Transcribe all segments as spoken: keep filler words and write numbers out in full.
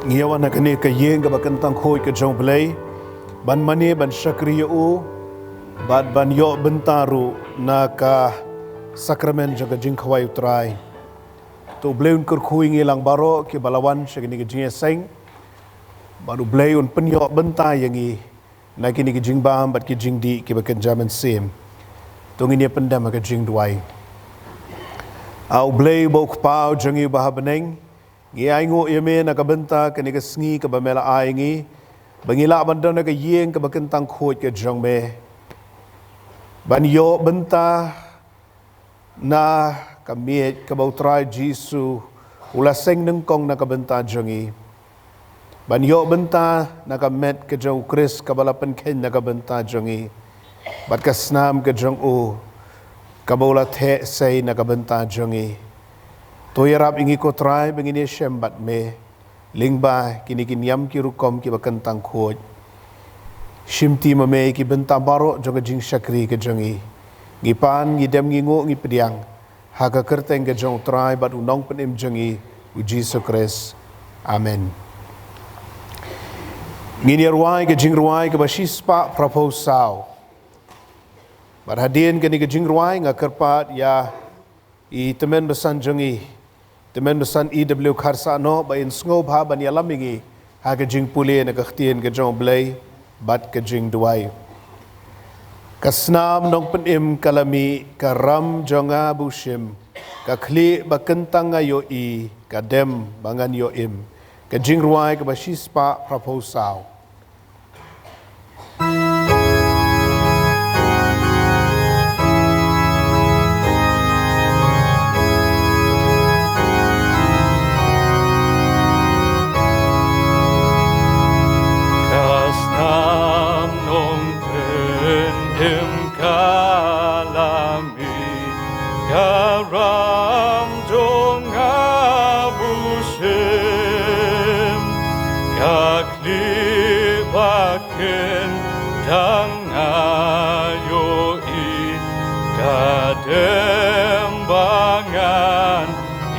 Ngi ïa wan ha kane ka ïing kaba kyntang khuid ka jong U Blei, ban mane ban shakri ïa u, bad ban ïoh bynta ruh na ka sakramen jong ka jingkhawai U Trai. To U Blei un kyrkhu ïa ngi lang baroh kiba la wan sha kane ka jingïaseng, bad U Blei un pynïoh bynta ïa ngi na kine ki jingbam bad ki jingdih kiba kynja mynsiem. To ngin ïa pyndem ha ka jingduwai. A U Blei uba U Kpa jong ngi uba ha bneng, ngi ainguh ïa me na ka bynta kane ka sngi kaba me la ai ngi, ba ngi lah ban don ha ka ïing kaba kyntang khuid ka jong me, ban ïoh bynta na ka miej kaba U Trai Jisu u la seng nyngkong na ka bynta jong ngi, ban ïoh bynta na ka met ka jong U Khrist kaba la pynkheiñ na ka bynta jong ngi, bad ka snam ka jong u kaba u la theh sei na ka bynta jong ngi. To ïarap ïa ngi ko Trai ba ngin ïashem bad me lyngba kine ki niam ki rukom kiba kyntang khuid. Shimti ma me ki bynta baroh jong ka jingshakri ka jong ngi. Ngi pan, ngi dem, ngi nguh, ngi pdiang ha ka kyrteng ka jong U Trai bad U Nongpynim jong ngi, U Jisu Khrist. Amen. Ngin ïa rwai ka jingrwai kaba shispah phraphew saw. Bad hadien kane ka jingrwai nga kyrpad ïa i tymmen basan jong ngi, tymmen basan E W Kharsahnoh, ba in sngewbha ban ïalam ïa ngi ha ka jingpule na ka ktien ka jong U Blei bad ka jingduwai. Ka snam Nongpynim ka la mih, ka ram jong nga ba u shim, ka khlieh ba kyntang nga ïohi, ka dem ba ngan ïoh im. Ka jingrwai kaba shispah phraphew saw. Ka snam Nongpynim ka la mih, ka ram jong nga ba u shim, ka khlieh ba kyntang nga ïohi, ka dem ba ngan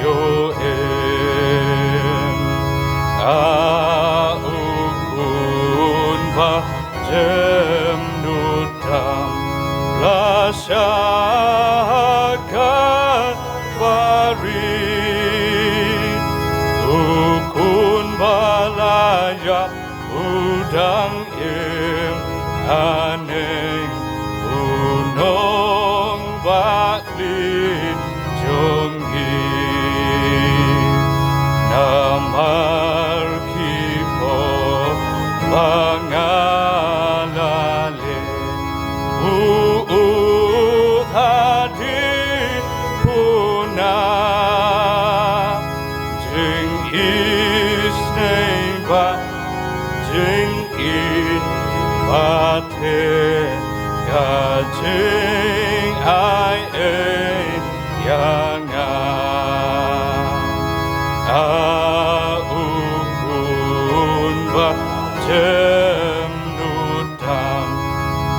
ïoh im. A u khun ba jem nud tam la shah ha Kalbari, u khun ba la ïap u dang im haneng, u nongbakla jong ngi. Namar ki por ba nga la leh, u u hadien puna, jingisynei bad jingïeit bad ka jingai ei ïa nga. A u khun ba jem nud tam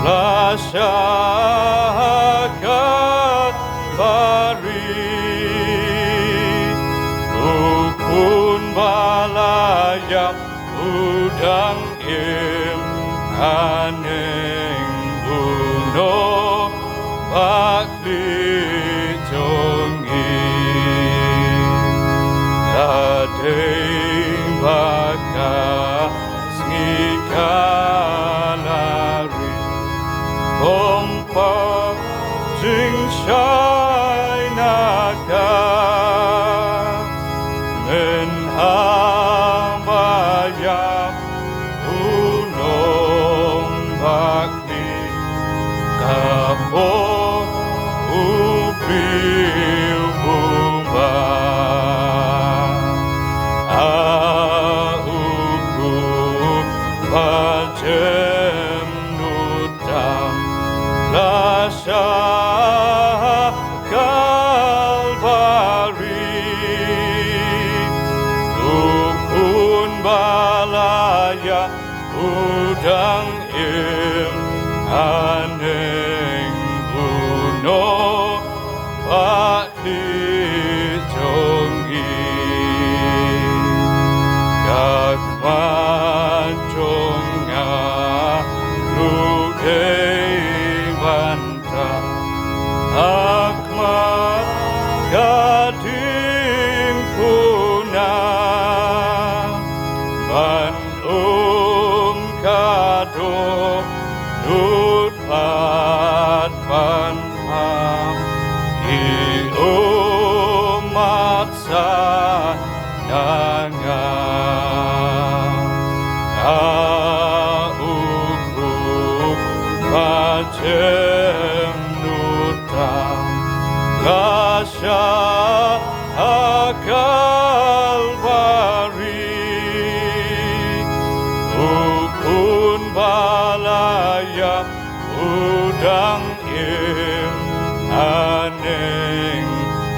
la shah ha Kalbari, u khun ba la ïap u dang im haneng, u nongbakla jong ngi. Hadien ba ka sngi ka la ri, kumba jingshai na ka, mynta ba ïap u nongbakla, ka por u briew bun ba. A u khun ba jem nud tam la shah ha Kalbari, u khun ba la ïap u dang im haneng, u nongbakla jong ngi. Ka Ki ummat sa na nga, a u khun ba jemnud tang, la shah ha Kalbari. U khun ba la ïap u dang im haneng,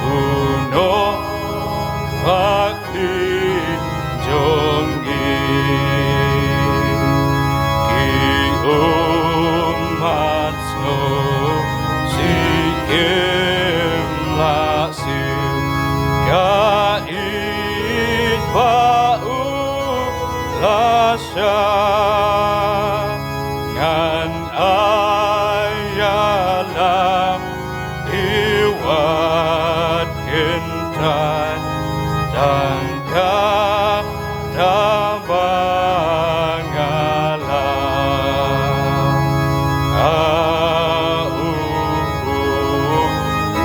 u nongbakla jong ngi. Ki ummat sngewsih kim lah siew, ka ïeit ba u la shah. Ngan ai ïalam, i wat kyntait, tang kata ba nga lah. A u khun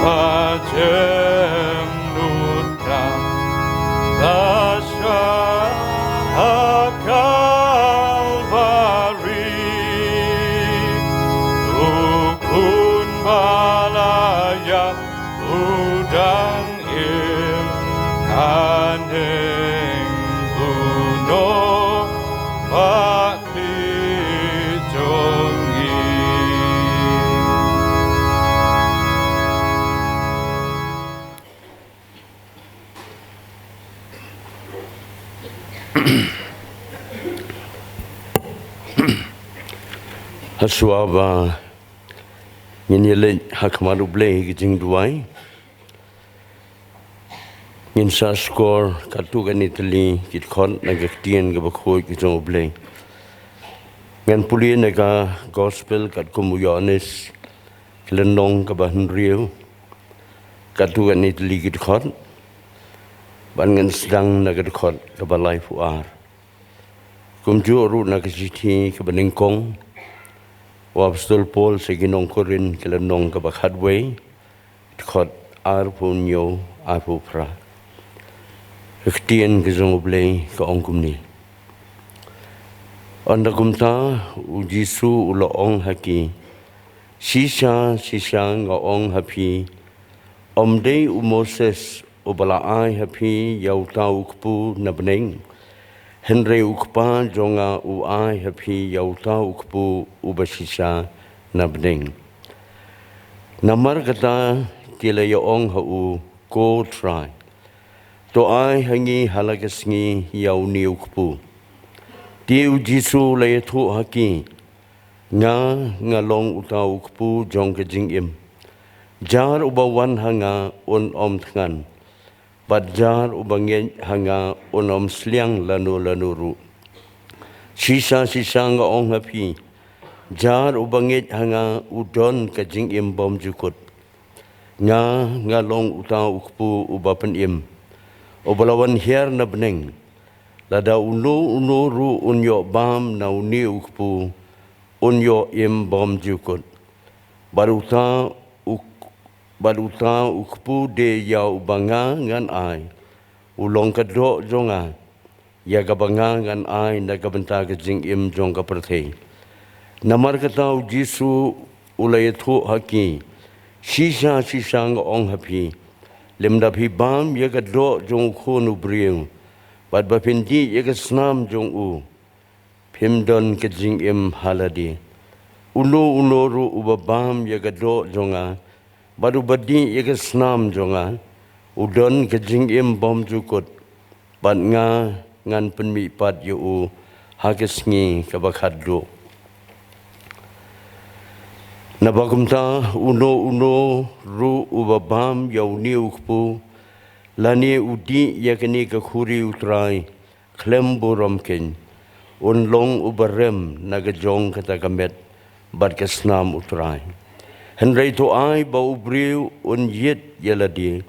ba jemnud tang, la shah ha Kalbari. U khun ba la ïap u dang im haneng, u nongbakla jong ngi. Hashwa ba ngin ïa leit ha khmat U Blei ki jingduwai, ngin sa shkor katto katne tylli ki dkhot na ka ktien kaba khuid ka jong U Blei. Ngan pule na ka Gospel katkum u Ïoannis, ka lynnong kaba hynriew, katto katne tylli ki dkhot, bad ngan sdang na ka dkhot kaba laiphew ar. Kumjuh ruh na ka shithi kaba nyngkong u Apostol Paul sha ki nong Korinth, ka lynnong kaba khatwei, dkhot arphew hynñiew, arphew phra. Ka ktien ka jong U Blei ka ong kumne: Ynda kumta u Jisu u la ong ha ki: Shisha shisha nga ong ha phi, ym dei u Moses uba la ai ha phi ïa uta u kpu na bneng, hynrei u Kpa jong nga u ai ha phi ïa uta u kpu uba shisha na bneng. Namar kata ki la ïa ong ha u: Ko Trai, to ai ha ngi ha la ka sngi ïa une u kpu. Te u Jisu u la ïathuh ha ki: Nga, nga long uta u kpu jong ka jingim. Jar uba wan ha nga un ym thngan, bad jar uba ngeit ha nga un ym sliang lano lano ruh. Shisha shisha nga ong ha phi, jar uba ngeit ha nga u don ka jingim bymjukut. Nga, nga long uta u kpu uba pynim, uba la wan hiar na bneng. Lada uno uno ruh un ïoh bam na une u kpu, un ïoh im bymjukut. Bad uta u, bad uta u kpu de ïa uba nga ngan ai, u long ka doh jong nga, ïa kaba nga ngan ai na ka bynta ka jingim jong ka pyrthei. Namar kata u Jisu u la ïathuh ha ki: Shisha shisha nga ong ha phi, lymda phi bam ïa ka doh jong u Khun u briew, bad ba phin dih ïa ka snam jong u, phim don ka jingim ha lade. Uno uno ruh uba bam ïa ka doh jong nga, bad uba dih ïa ka snam jong nga, u don ka jingim bymjukut, bad nga ngan pynmihpat ïa u ha ka sngi kaba khatduh. Naba kumta uno uno ruh uba bam ïa une u kpu, lane u dih ïa kane ka khuri U Trai khlem burom keiñ, un long uba rem na ka jong kata ka met bad ka snam U Trai. Hynrei to ai ba u briew un ïit ïa lade,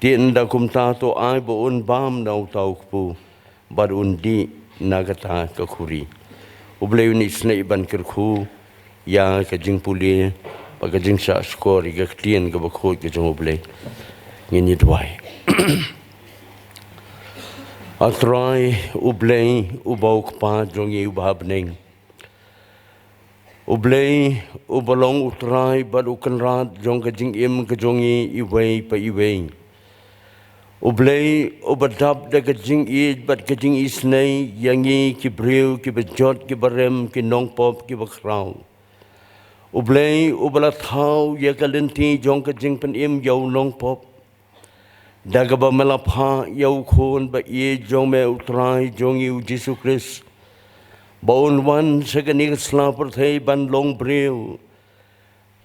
te ynda kumta to ai ba un bam na uta u kpu bad un dih na kata ka khuri. U Blei un isynei ban kyrkhu ïa ka jingpule bad ka jingshah shkor ïa ka ktien kaba khuid ka jong U Blei. Ngin ïa duwai. A Trai U Blei, uba u Kpa jong ngi uba ha bneng. U Blei, uba long U Trai bad U Kynrad jong ka jingim ka jong ngi iwei pa iwei. U Blei, uba dap da ka jingïeit bad ka jingisynei ïa ngi ki briew kiba jot kiba rem, ki nongpop kiba khraw. U Blei, uba la thaw ïa ka lynti jong ka jingpynim ïa u nongpop, da kaba me la phah ïa U Khun ba ïeit jong me, U Trai jong ngi U Jisu Khrist, ba un wan sha kane ka sla pyrthei ban long briew,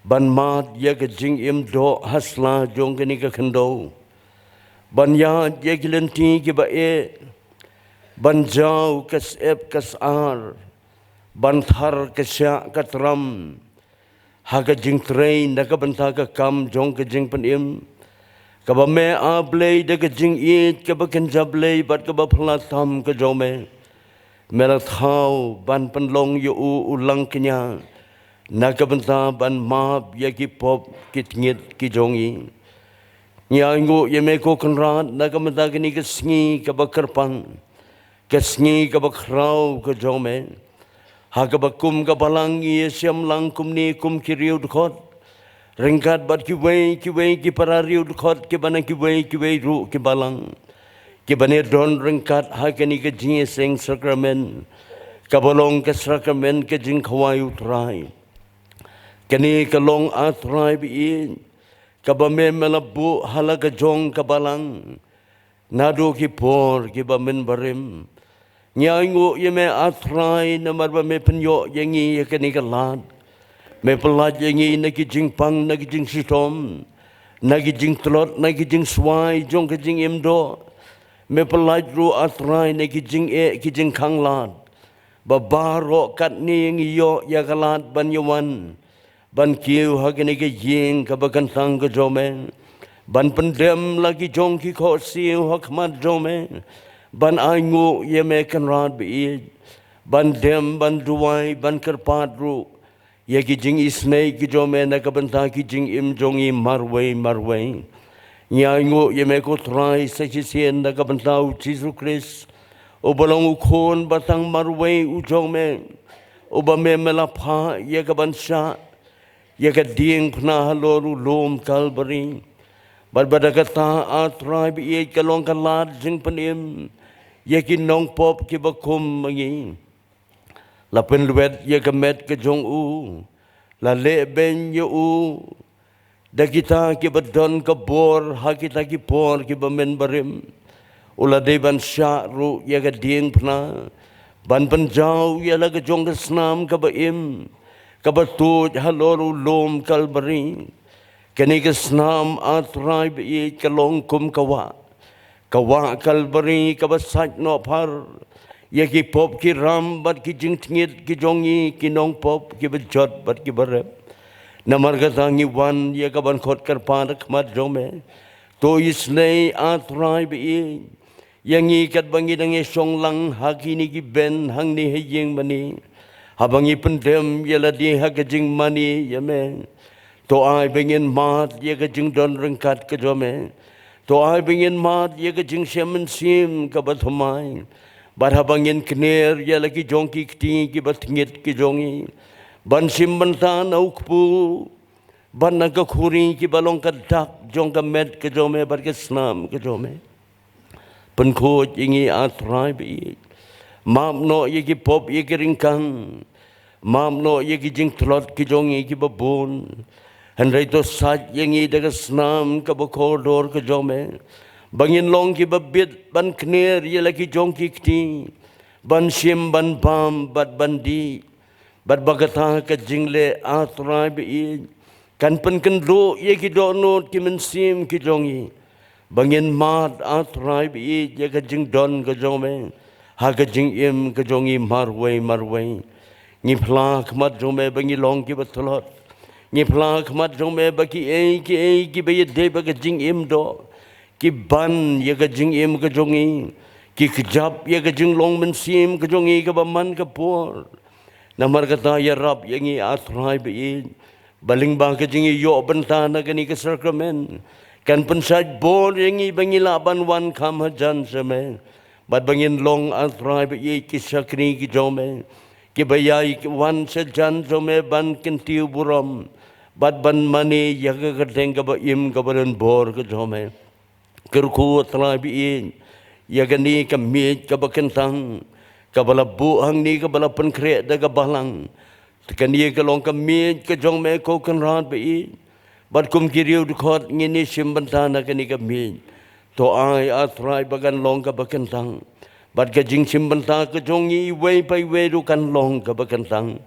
ban mad ïa ka jingim doh ha sla jong kane ka khyndew, ban ïaid ïa ki lynti kiba eh, ban jaw ka syep ka syar, ban thar ka shiah ka tram, ha ka jingtrei na ka bynta ka kam jong ka jingpynim, kaba me, A Blei, da ka jingïeit kaba kynja blei bad kaba phylla tam ka jong me, me la thaw ban pynlong ïa u u langkñia na ka bynta ban map ïa ki pop ki tngit ki jong ngi. Ngi ainguh ïa me ko Kynrad na ka bynta kane ka sngi kaba kyrpang, ka sngi kaba khraw ka jong me, ha kaba kum ka balang ngi ïashem lang kumne kum ki riewdkhot, ryngkat bad kiwei kiwei ki para riewdkhot kiba na kiwei kiwei ruh ki balang, kiba ne don ryngkat ha kane ka jingïaseng sakramen, kaba long ka sakramen ka jingkhawai U Trai. Kane ka long, A Trai ba ïeit, kaba me, me la buh ha la ka jong ka balang naduh ki por kiba mynbarim. Ngi ainguh ïa me, A Trai, namar ba me pynïoh ïa ngi ïa kane ka lad. Me pyllait ïa ngi na ki jingpang, na ki jingshitom, na ki jingtlot, na ki jingswai jong ka jingim doh. Me pyllait ruh, A Trai, na ki jingeh ki jingkhang lad, ba baroh katne ngi ïoh ïa ka lad ban ïawan, ban kiew ha kane ka ïing kaba kyntang ka jong me, ban pyndem la ki jong ki khohsiew ha khmat jong me, ban ainguh ïa me Kynrad ba ïeit, ban dem, ban duwai, ban kyrpad ruh ïa ki jingisynei ki jong me na ka bynta ki jingim jong ngi marwei marwei. Ngi ainguh ïa me ko Trai sa shisien na ka bynta U Jisu Khrist, uba long U Khun ba tang marwei u jong me, uba me, me la phah ïa ka ban shah ïa ka diengphna halor u lum Kalbari. Bad ba da kata, A Trai ba ïeit, ka long ka lad jingpynim ïa ki nongpop kiba kum ma ngi. La pynlwet ïa ka met ka jong u, la leh beiñ ïa u da kita kiba don ka bor ha kita ki por kiba mynbarim. U la dei ban shah ruh ïa ka diengphna, ban pynjaw ïa la ka jong ka snam kaba im, kaba tuid halor u lum Kalbari. Kane ka snam, A Trai ba ïeit, ka long kum ka wah, ka wah Kalbari kaba sait noh phar ïa ki pop ki ram bad ki jingtngit ki jong ngi ki nongpop kiba jot bad kiba rep. Namar kata ngi wan ïa ka ban khot kyrpad ha khmat jong me. To isynei, A Trai ba ïeit, ïa ngi katba ngi dang ïashong lang ha kine ki bench hangne ha ïing mane, haba ngi pyndem ïa lade ha ka jingmane ïa me. To ai ba ngin mad ïa ka jingdon ryngkat ka jong me. To ai ba ngin mad ïa ka jingshem mynsiem kaba thymmai. Bad haba ngin kner ïa la ki jong ki kti kiba tngit ki jong ngi, ban shim bynta na u kpu bad na ka khuri kiba long ka dak jong ka met ka jong me bad ka snam ka jong me. Pynkhuid ïa ngi, A Trai ba ïeit. Map noh ïa ki pop ïa ki ryngkang. Map noh ïa ki jingtlot ki jong ngi kiba bun. Hynrei to sait ïa ngi da ka snam kaba kordor ka jong me, ba ngin long kiba bit ban kner ïa la ki jong ki kti, ban shim, ban bam bad ban dih. Bad ba kata ka jingleh, A Trai ba ïeit, kan pynkynduh ïa ki dohnud ki mynsiem ki jong ngi, ba ngin mad, A Trai ba ïeit, ïa ka jingdon ka jong me ha ka jingim ka jong ngi marwei marwei. Ngi phla ha khmat jong me ba ngi long kiba tlot. Ngi phla ha khmat jong me ba kiei kiei kiba ïadei bad ka jingim doh, ki ban ïa ka jingim ka jong ngi, ki kjap ïa ka jinglong mynsiem ka jong ngi kaba man ka por. Namar kata ïarap ïa ngi, A Trai ba ïeit, Ba lyngba ka jingïoh bynta na kane ka sakramen, kan pynshait bor ïa ngi ba ngi lah ban wan kham hajan sha me. Bad ba ngin long, A Trai ba ïeit, ki shakri ki jong me, kiba ïai wan sha jan jong me ban kyntiew burom bad ban mane ïa ka kyrteng kaba im kaba donbor ka jong me. Kyrkhu, A Trai ba ïeit, ïa kane ka miej kaba kyntang, kaba la buh hangne, kaba la pynkhreh da ka balang. Te kane ka long ka miej ka jong me, ko Kynrad ba ïeit. Bad kum ki riewdkhot ngin ïashim bynta na kane ka miej. To ai, A Trai, ba kan long kaba kyntang. Bad ka jingshim bynta ka jong ngi iwei pa iwei ruh kan long kaba kyntang.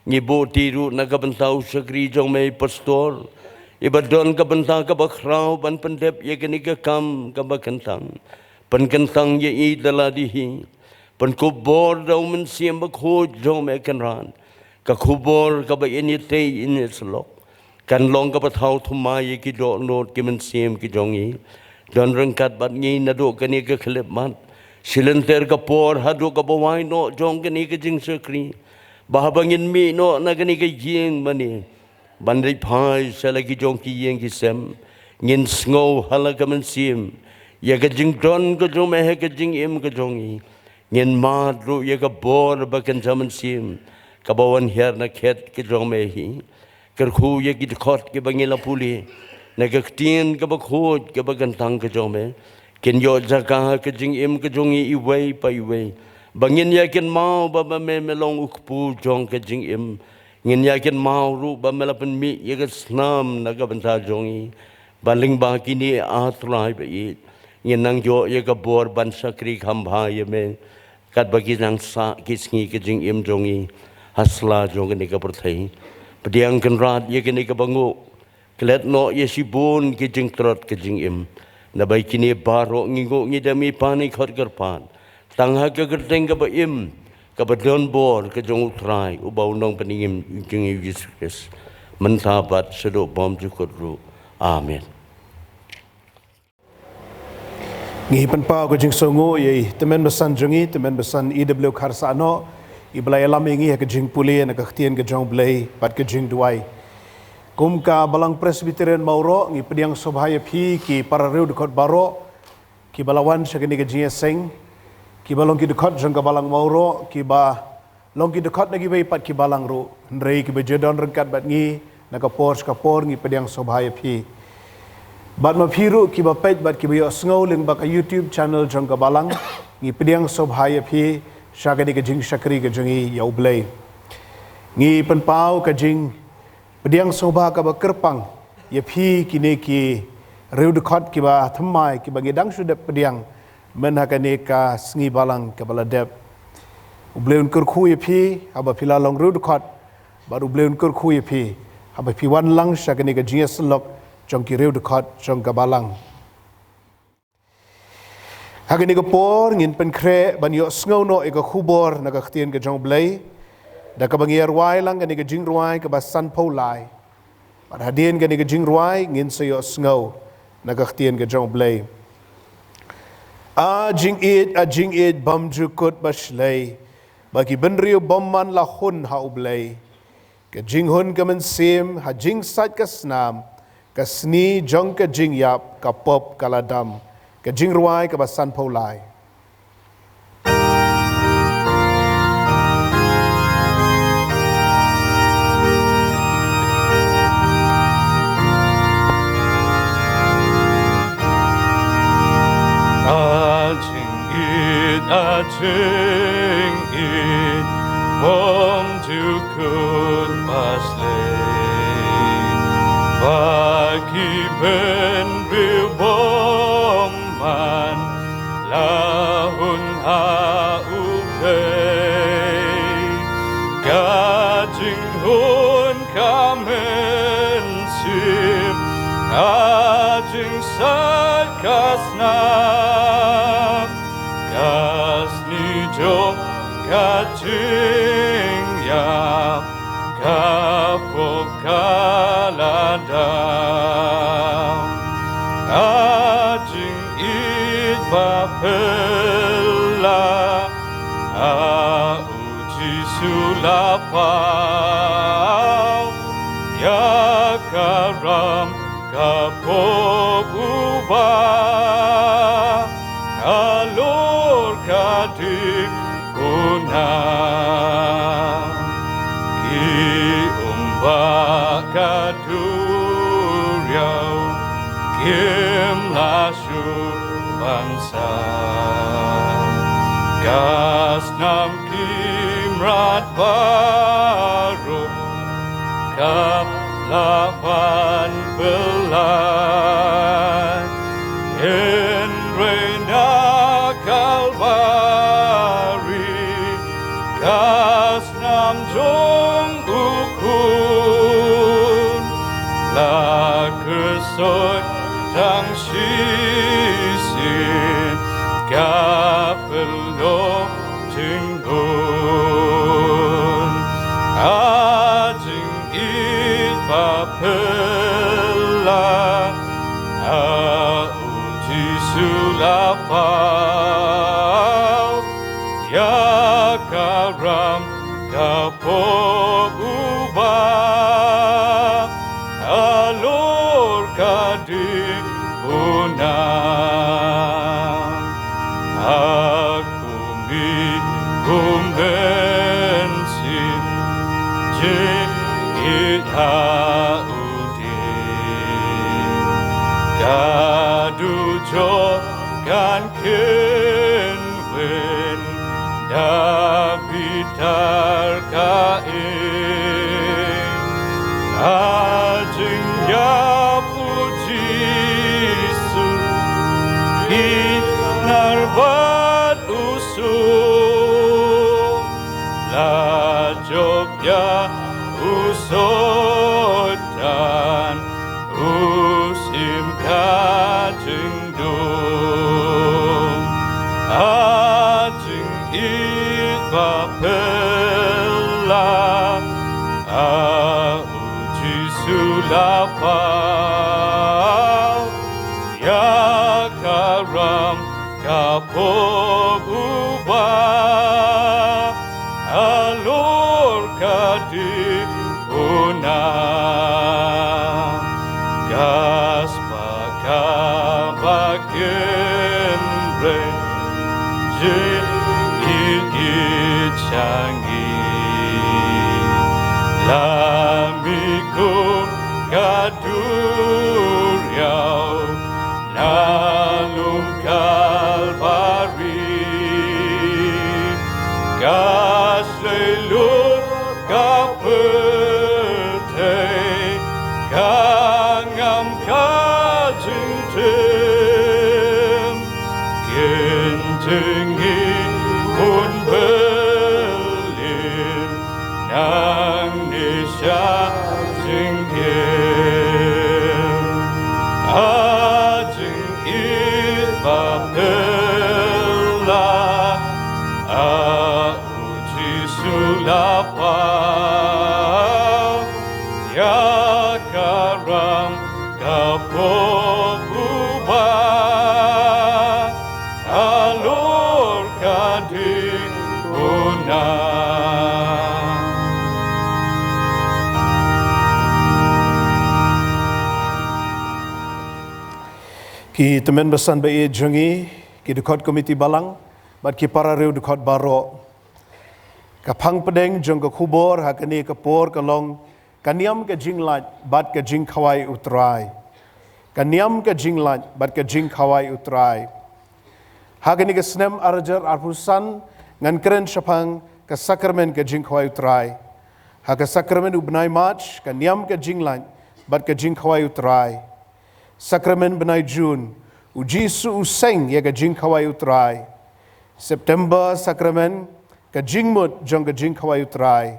Ngi buh ti ruh na ka bynta u shakri jong me, i pastor, iba don ka bynta kaba khraw ban pyndep ïa kane ka kam kaba kyntang. Pynkyntang ïa i da lade hi. Pynkup bor da U Mynsiem Bakhuid jong me, Kynrad. Ka khubor kaba in ïatei, in ïasyllok, kan long kaba thaw thymmai ïa ki dohnud ki mynsiem ki jong ngi. Don ryngkat bad ngi naduh kane ka khyllipmat, shilynter ka por haduh kaba wai noh jong kane ka jingshakri. Ba haba ngin mih noh na kane ka ïing mane, ban leit phai sha la ki jong ki ïing ki sem, ngin sngew ha la ka mynsiem ïa ka jingdon ka jong me ha ka jingim ka jong ngi. Ngin mad ruh ïa ka bor ba kynja mynsiem, kaba wan hiar na khet ka jong me hi. Kyrkhu ïa ki dkhot kiba ngi la pule na ka ktien kaba khuid kaba kyntang ka jong me, kin ïoh jaka ha ka jingim ka jong ngi iwei pa iwei. Ba ngin ïa kynmaw ba, ba me, me long u kpu jong ka jingim. Ngin ïa kynmaw ruh ba me la pynmih ïa ka snam na ka bynta jong ngi. Ba lyngba kine, A Trai ba ïeit, ngin nang ïoh ïa ka bor ban shakri kham bha ïa me, katba ki nang sah ki sngi ka jingim jong ngi ha sla jong kane ka pyrthei. Pdiang, Kynrad, ïa kane kaba nguh. Klet noh ïa shibun ki jingtrot ka jingim. Naba ïa kine baroh ngi nguh, ngi dem, ngi pan, ngi khot kyrpad tang ha ka kyrteng kaba im, kaba donbor ka jong U Trai, uba u Nongpynim jong ngi, U Jisu Khrist, mynta bad shaduh bymjukut ruh. Amen. Ngi pynpaw ka jingsngewnguh ïa i tymmen basan jong ngi, tymmen basan E W Kharsahnoh, iba la ïalam ïa ngi ha ka jingpule na ka ktien ka jong U Blei bad ka jingduwai. Kum ka Balang Presbyterian Mawroh, ngi pdiang sngewbha ïa phi ki para riewdkhot baroh kiba la wan sha kane ka jingïaseng, kiba long ki dkhot jong ka Balang Mawroh, kiba long ki dkhot na kiwei pat ki balang ruh, hynrei kiba ju don ryngkat bad ngi na ka por sha ka por, ngi pdiang sngewbha ïa phi. Bad ma phi ruh kiba peit bad kiba ïohsngew lyngba ka YouTube channel jong ka balang, ngi pdiang sngewbha ïa phi sha kane ka jingshakri ka jong ngi ïa U Blei. Ngi pynpaw ka jing pdiang sngewbha kaba kyrpang ïa phi kine ki riewdkhot kiba thymmai, kiba ngi dang shu dep pdiang myn ha kane ka sngi balang kaba la dep. U Blei un kyrkhu ïa phi haba phi la long riewdkhot, bad U Blei un kyrkhu ïa phi haba phi wan lang sha kane ka jingïasyllok jong ki riewdkhot jong ka balang. Ha kane ka por ngin pynkhreh ban ïohsngew noh ïa ka khubor na ka ktien ka jong U Blei, da kaba ngi ïa rwai lang kane ka jingrwai kaba sanphew lai. Bad hadien kane ka jingrwai ngin sa ïohsngew na ka ktien ka jong U Blei. A jingïeit, a jingïeit bymjukut bashlei, ba ki bynriew bymman la hun ha U Blei. Ka jinghun ka mynsiem ha jingsait ka snam, ka sni jong ka jingïap ka pop ka la dam. Ka jingrwai kaba sanphew lai. A jingïeit, a jingïeit bymjukut bashlei, ba ki bynriew bymman la hun ha U Blei. Ka jinghun ka mynsiem ha jingsait ka snam, ka sni jong ka jingïap ka pop ka la dam. A jingïeit baphylla, a U Jisu la paw, Ïa ka ram ka pop uba halor ka ding u nam. Ki um ba ka duriaw kim la shu ban sa. Ka snam ki mrad baroh ka la ban pynlait. Hynrei na Kalbari ka snam jong u Khun la kyrshoi tang shisien. Ka pynlong jinghun ha jingïeit ba phylla ha u Jisu la paw. Ïa ka ram ka pop uba halor ka ding u nam. Ha kumne kumne sien jingïeit ha u dieng. Ka dujok kan kynwin da bitar ka ïing. Ha jingïap u Jisu ki nar bad u suk, la jop ïa u Soitan, u sim ka jingdum. Ha jingïeit ba phylla ha u Jisu la paw. Ïa ka ram ka pop uba halor ka ding u nam. Ka spah kaba kynrei jingïeit sha ngi. La mih kum ka duriaw na lum Kalbari. Ka shlei lut ka pyrthei, ka ngam ka jingtim. Kin jingïeit bun bylin nangne sha jingim. Ha jingïeit ba phylla ha u Jisu la paw. Ïa ka ram ka pop uba halor ka ding u nam. Ki tymmen basan ba ïeit jong ngi, ki dkhot komiti balang bad ki para riew dkhot baroh. Ka phang pdeng jong ka khubor ha kane ka por ka long ka niam ka jinglait bad ka jingkhawai U Trai. Ka niam ka jinglait bad ka jingkhawai U Trai. Ha kane ka snem ar hajar arphew san ngan kren shaphang ka sakramen ka jingkhawai U Trai. Ha ka sakramen u bnai March ka niam ka jinglait bad ka jingkhawai U Trai. Sakramen bnai June, u Jisu u seng ïa ka jingkhawai U Trai. September sakramen, ka jingmut jong ka jingkhawai U Trai.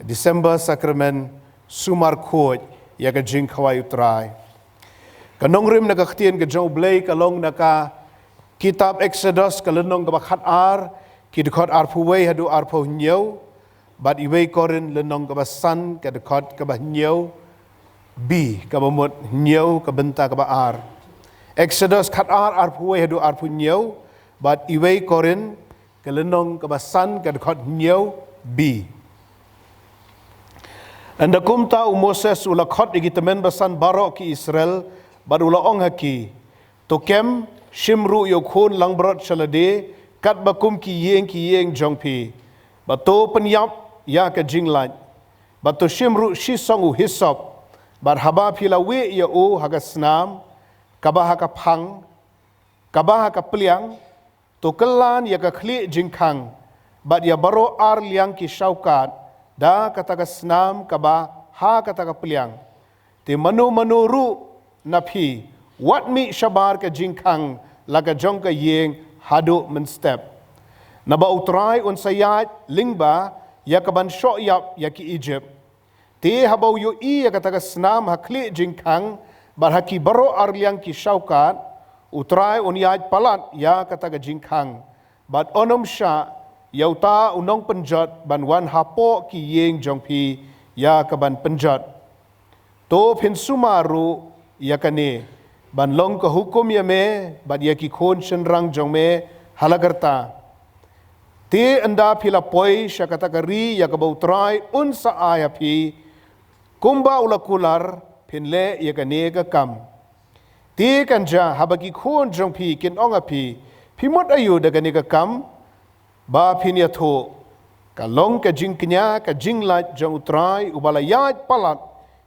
December sakramen, sumar khuid ïa ka jingkhawai U Trai. Ka nongrim na ka ktien ka jong U Blei ka long na ka kitab Exodus ka lynnong kaba khatar, ki dkhot arphew wei haduh arphew hynñiew, bad Iwei Korinth lynnong kaba san ka dkhot kaba hynñiew B, kaba mut hynñiew ka bynta kaba ar. Exodus khatar arphew wei haduh arphew hynñiew, bad Iwei Korinth ka lynnong kaba san ka dkhot hynñiew B. Ynda kumta u Moses u la khot ïa ki tymmen basan baroh ki Israel, bad u la ong ha ki, to kem, shim ruh ïa u khun langbrot sha lade, katba kum ki ïing ki ïing jong phi, bad to pynïap ïa ka jinglait, bad to shim ruh shisong u hisop, bad haba phi la wieh ïa u ha ka snam kaba ha ka phang, kaba ha ka pliang, to kyllan ïa ka khlieh jingkhang, bad ïa baroh ar liang ki shaukat, da kata ka snam kaba ha kata ka pliang. Te mano mano ruh na phi, wat mih shabar ka jingkhang la ka jong ka ïing haduh mynstep. Naba U Trai un sa ïaid lyngba ïa ka ban shoh ïap ïa ki Egypt. Te haba u ïohi ïa kata ka snam ha khlieh jingkhang, bad ha ki baroh ar liang ki shaukat, U Trai un ïaid palat ïa kata ka jingkhang, bad un ym shah ïa uta u nongpynjot ban wan hapoh ki ïing jong phi ïa ka ban pynjot. To phin sumar ruh ïa kane, ban long ka hukum ïa me bad ïa ki khun shynrang jong me ha la ka rta. Te ynda phi la poi sha kata ka ri ïa kaba U Trai un sa ai ha phi, kumba u la kular, phin leh ïa kane ka kam. Te kan jia haba ki khun jong phi kin ong ha phi, phi mut aïu da kane ka kam ba phin ïathuh? Ka long ka jingkñia ka jinglait jong U Trai uba la ïaid palat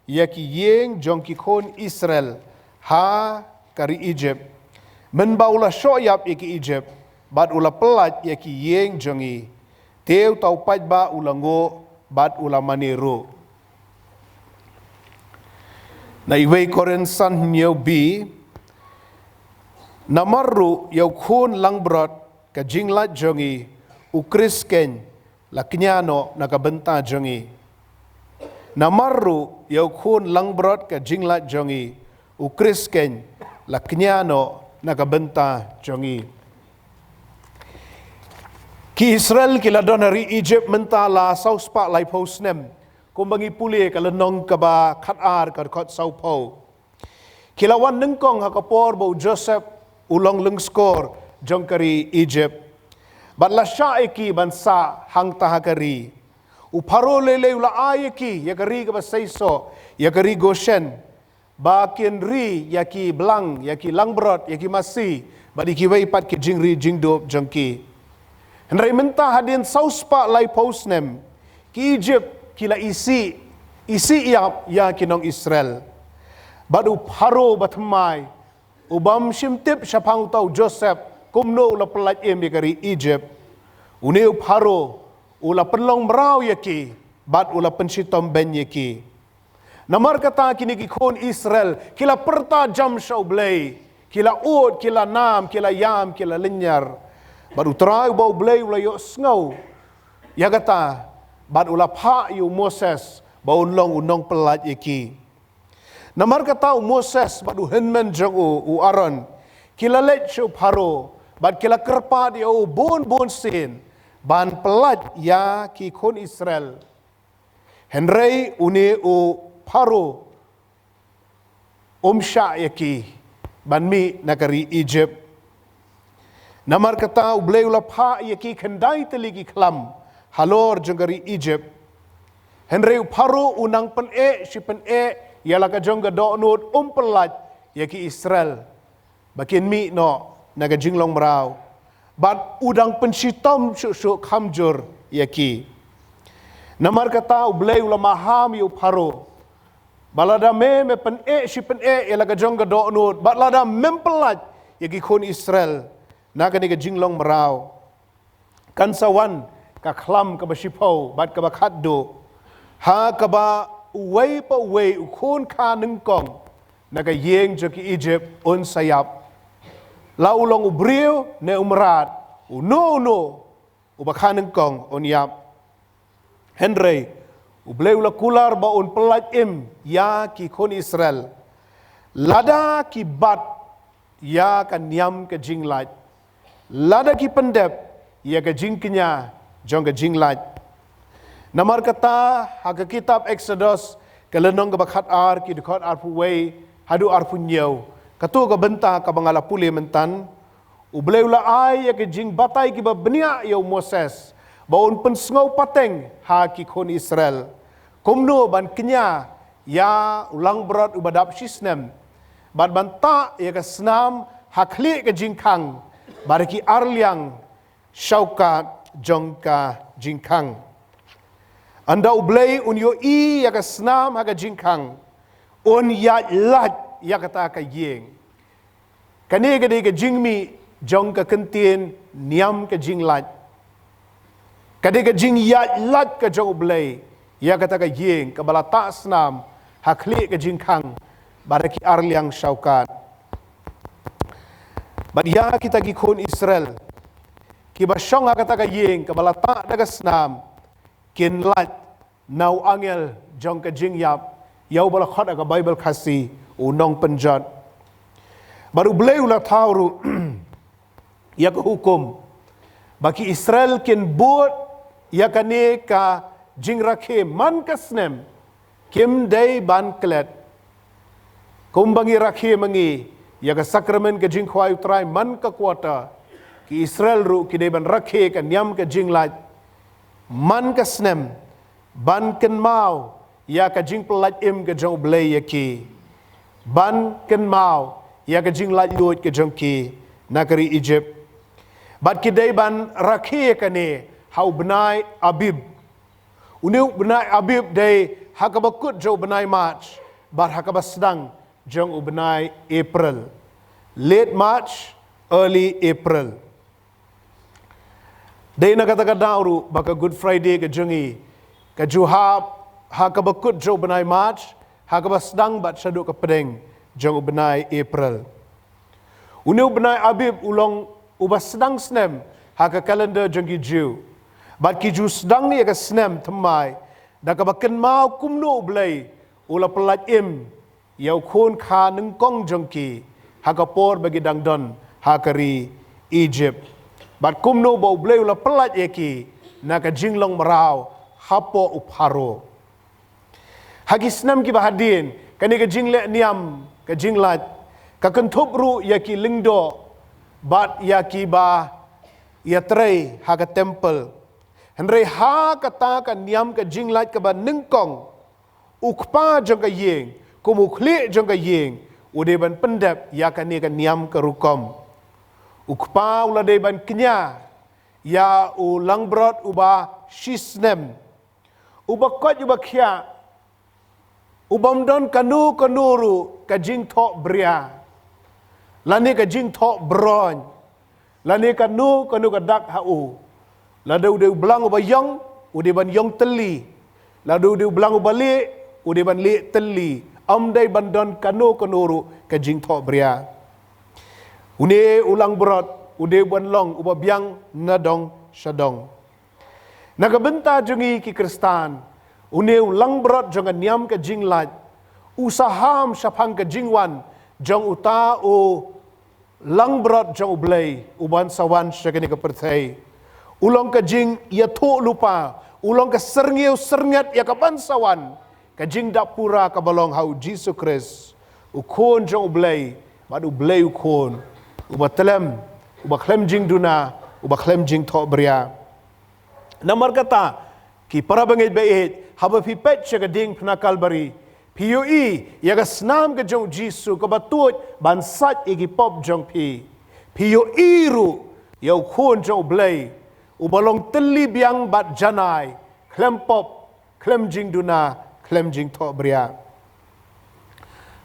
ïa ki ïing jong ki khun Israel ha ka ri Egypt, mynba u la shoh ïap ïa ki Egypt, bad u la pyllait ïa ki ïing jong ngi. Te uta u paidbah u la nguh bad u la mane ruh. Na iwei Korinth san hynñiew B, namar ruh ïa u khun langbrot ka jinglait jong ngi, U Khrist keiñ la kñia noh na ka bynta jong ngi. Namar ruh ïa u khun langbrot ka jinglait jong ngi, U Khrist keiñ la kñia noh na ka bynta jong ngi. Ki Israel ki la don ha ri Egypt mynta la saw spah laiphew snem, kumba ngi pule ka lynnong kaba khatar ka dkhot sawphew. Ki la wan nyngkong ha ka por ba u Joseph u long lyngskor jong ka ri Egypt. Bad la shah ïa ki ban sah hangta ha ka ri. U Pharaoh lei lei u la ai ïa ki ïa ka ri kaba seisoh, ïa ka ri Goshen, ba kin ri ïa ki blang, ïa ki langbrot, ïa ki masi, bad ïa kiwei pat ki jingri jingdup jong ki. Hynrei mynta hadien saw spah laiphew snem, ki Egypt ki la isih, isih ïap ïa ki nong Israel. Bad u Pharaoh ba thymmai, u bym shym tip shaphang uta u Joseph kumno u la pyllait im ïa ka ri Egypt, une u Pharaoh u la pynlong mraw ïa ki, bad u la pynshitom beiñ ïa ki. Namar kata kine ki khun Israel ki la pyrta jam sha U Blei, ki la ud, ki la nam, ki la ïam, ki la lynñiar. Bad U Trai uba U Blei u la ïohsngew ïa kata, bad u la phah ïa u Moses ba un long u nongpyllait ïa ki. Namar kata u Moses bad u hynmen jong u, u Aaron, ki la leit sha u Pharaoh, bad ki la kyrpad ïa u bun bun sien ban pyllait ïa ki khun Israel. Hynrei une u Pharaoh um shah ïa ki ban mih na ka ri Egypt. Namar kata U Blei u la phah ïa ki khyndai tylli ki khlam halor jong ka ri Egypt. Hynrei u Pharaoh u nang pyneh shi pyneh ïa la ka jong ka dohnud, um pyllait ïa ki Israel ba kin mih noh na ka jinglong mraw. Bad u dang pynshitom shuh shuh kham jur ïa ki. Namar kata U Blei u la maham ïa u Pharaoh ba lada me, me pyneh shi pyneh ïa la ka jong ka dohnud, bad lada mem pyllait ïa ki khun Israel na kane ka jinglong mraw, kan sa wan ka khlam kaba shiphew bad kaba khatduh, ha kaba uwei pa uwei u khun kha nyngkong na ka ïing jong ki Egypt un sa ïap. La u long u briew ne u mrad, uno uno uba kha nyngkong un ïap. Hynrei U Blei u la kular ba un pyllait im ïa ki khun Israel lada ki bat ïa ka niam ka jinglait, lada ki pyndep ïa ka jingkñia jong ka jinglait. Namar kata ha ka kitab Eksodos, ka lynnong kaba khatar, ki dkhot arphew wei haduh arphew hynñiew, kato ka bynta kaba nga la pule mynta, U Blei u la ai ïa ka jingbatai kiba bniah ïa u Moses ba un pynsngew pateng ha ki khun Israel. Kumno ban kñia ïa u langbrot uba dap shisnem, bad ban tah ïa ka snam ha khlieh ka jingkhang, bad ha ki arliang shawkat jong ka jingkhang. Ynda U Blei un ïohi ïa ka snam ha ka jingkhang, un ïaid lait ïa kata ka ïing. Kane ka dei ka jingmih jong ka kyntien niam ka jinglait. Ka dei ka jingïaid lait ka jong U Blei ïa kata ka ïing kaba la tah snam ha khlieh ka jingkhang, bad ha ki arliang shawkat. Bad ïa kita ki khun Israel kiba shong ha kata ka ïing kaba la tah da ka snam, kin lait na u angel jong ka jingïap, ïa uba la khot ha ka Baibl Khasi u nongpynjot. Bad U Blei u la thaw ruh ïa ka hukum ba ki Israel kin bud ïa kane ka jingrakhe man ka snem, kim dei ban klet. Kumba ngi rakhe ma ngi ïa ka sakramen ka jingkhwai U Trai man ka quarter, ki Israel ruh ki dei ban rakhe ka niam ka jinglait man ka snem, ban kynmaw ïa ka jingpyllait im ka jong U Blei ïa ki, ban kynmaw ïa ka jinglaitluid ka jong ki na ka ri Egypt. Bad ki dei ban rakhe ïa kane ha u bnai Abib. Une u bnai Abib dei ha kaba kut jong u bnai March bad ha kaba sdang jong u bnai April. Late March, early April. Dei na kata ka daw ruh ba ka Good Friday ka jong ngi ka ju hap ha kaba kut jong u bnai March, ha kaba sdang bad shaduh ka pdeng jong u bnai April. Une u bnai Abib u long uba sdang snem ha ka calendar jong ki Jiw. Bad ki ju sdang ïa ka snem thymmai da kaba kynmaw kumno U Blei u la pyllait im ïa u khun kha nyngkong jong ki ha ka por ba ki dang don ha ka ri Egypt, bad kumno ba U Blei u la pyllait ïa ki na ka jinglong mraw hapoh u Pharaoh. Ha ki snem kiba hadien, kane ka jingleh niam ka jinglait ka kynthup ruh ïa ki lyngdoh bad ïa kiba ïatrei ha ka temple. Hynrei ha kata ka niam ka jinglait kaba nyngkong, u kpa jong ka ïing kum u khlieh jong ka ïing u dei ban pyndep ïa kane ka niam ka rukom. U kpa u la dei ban kñia ïa u langbrot uba shisnem, uba koit uba khiah, u bym don kano kano ruh ka jingthoh bria lane ka jingthoh broin lane kano kano ka dak ha u. Lada u dei u blang uba ïong, u dei ban ïong tylli. Lada u dei u blang uba lieh, u dei ban lieh tylli. Ym dei ban don kano kano ruh ka jingthoh bria. Une u langbrot u dei ban long uba biang na dong sha dong. Na ka bynta jong ngi ki Khristan, une u langbrot jong ka niam ka jinglait u saham shaphang ka jingwan jong uta u langbrot jong U Blei uban sa wan sha kane ka pyrthei. U long ka jingïathuhlypa, u long ka syrngiew syrngiat ïa kaban sa wan, ka jingdap pura kaba long ha U Jisu Khrist, u Khun jong U Blei, bad U Blei u Khun uba tlem, uba khlem jingduna, uba khlem jingthoh bria. Namar kata, ki para bangeit ba ïeit, haba phi peit sha ka diengphna Kalbari, phi ïohi ïa ka snam ka jong U Jisu kaba tuid ban sait ïa ki pop jong phi. Phi ïohi ruh ïa u Khun jong U Blei uba long tylli biang bad janai, khlem pop, khlem jingduna, khlem jingthoh bria.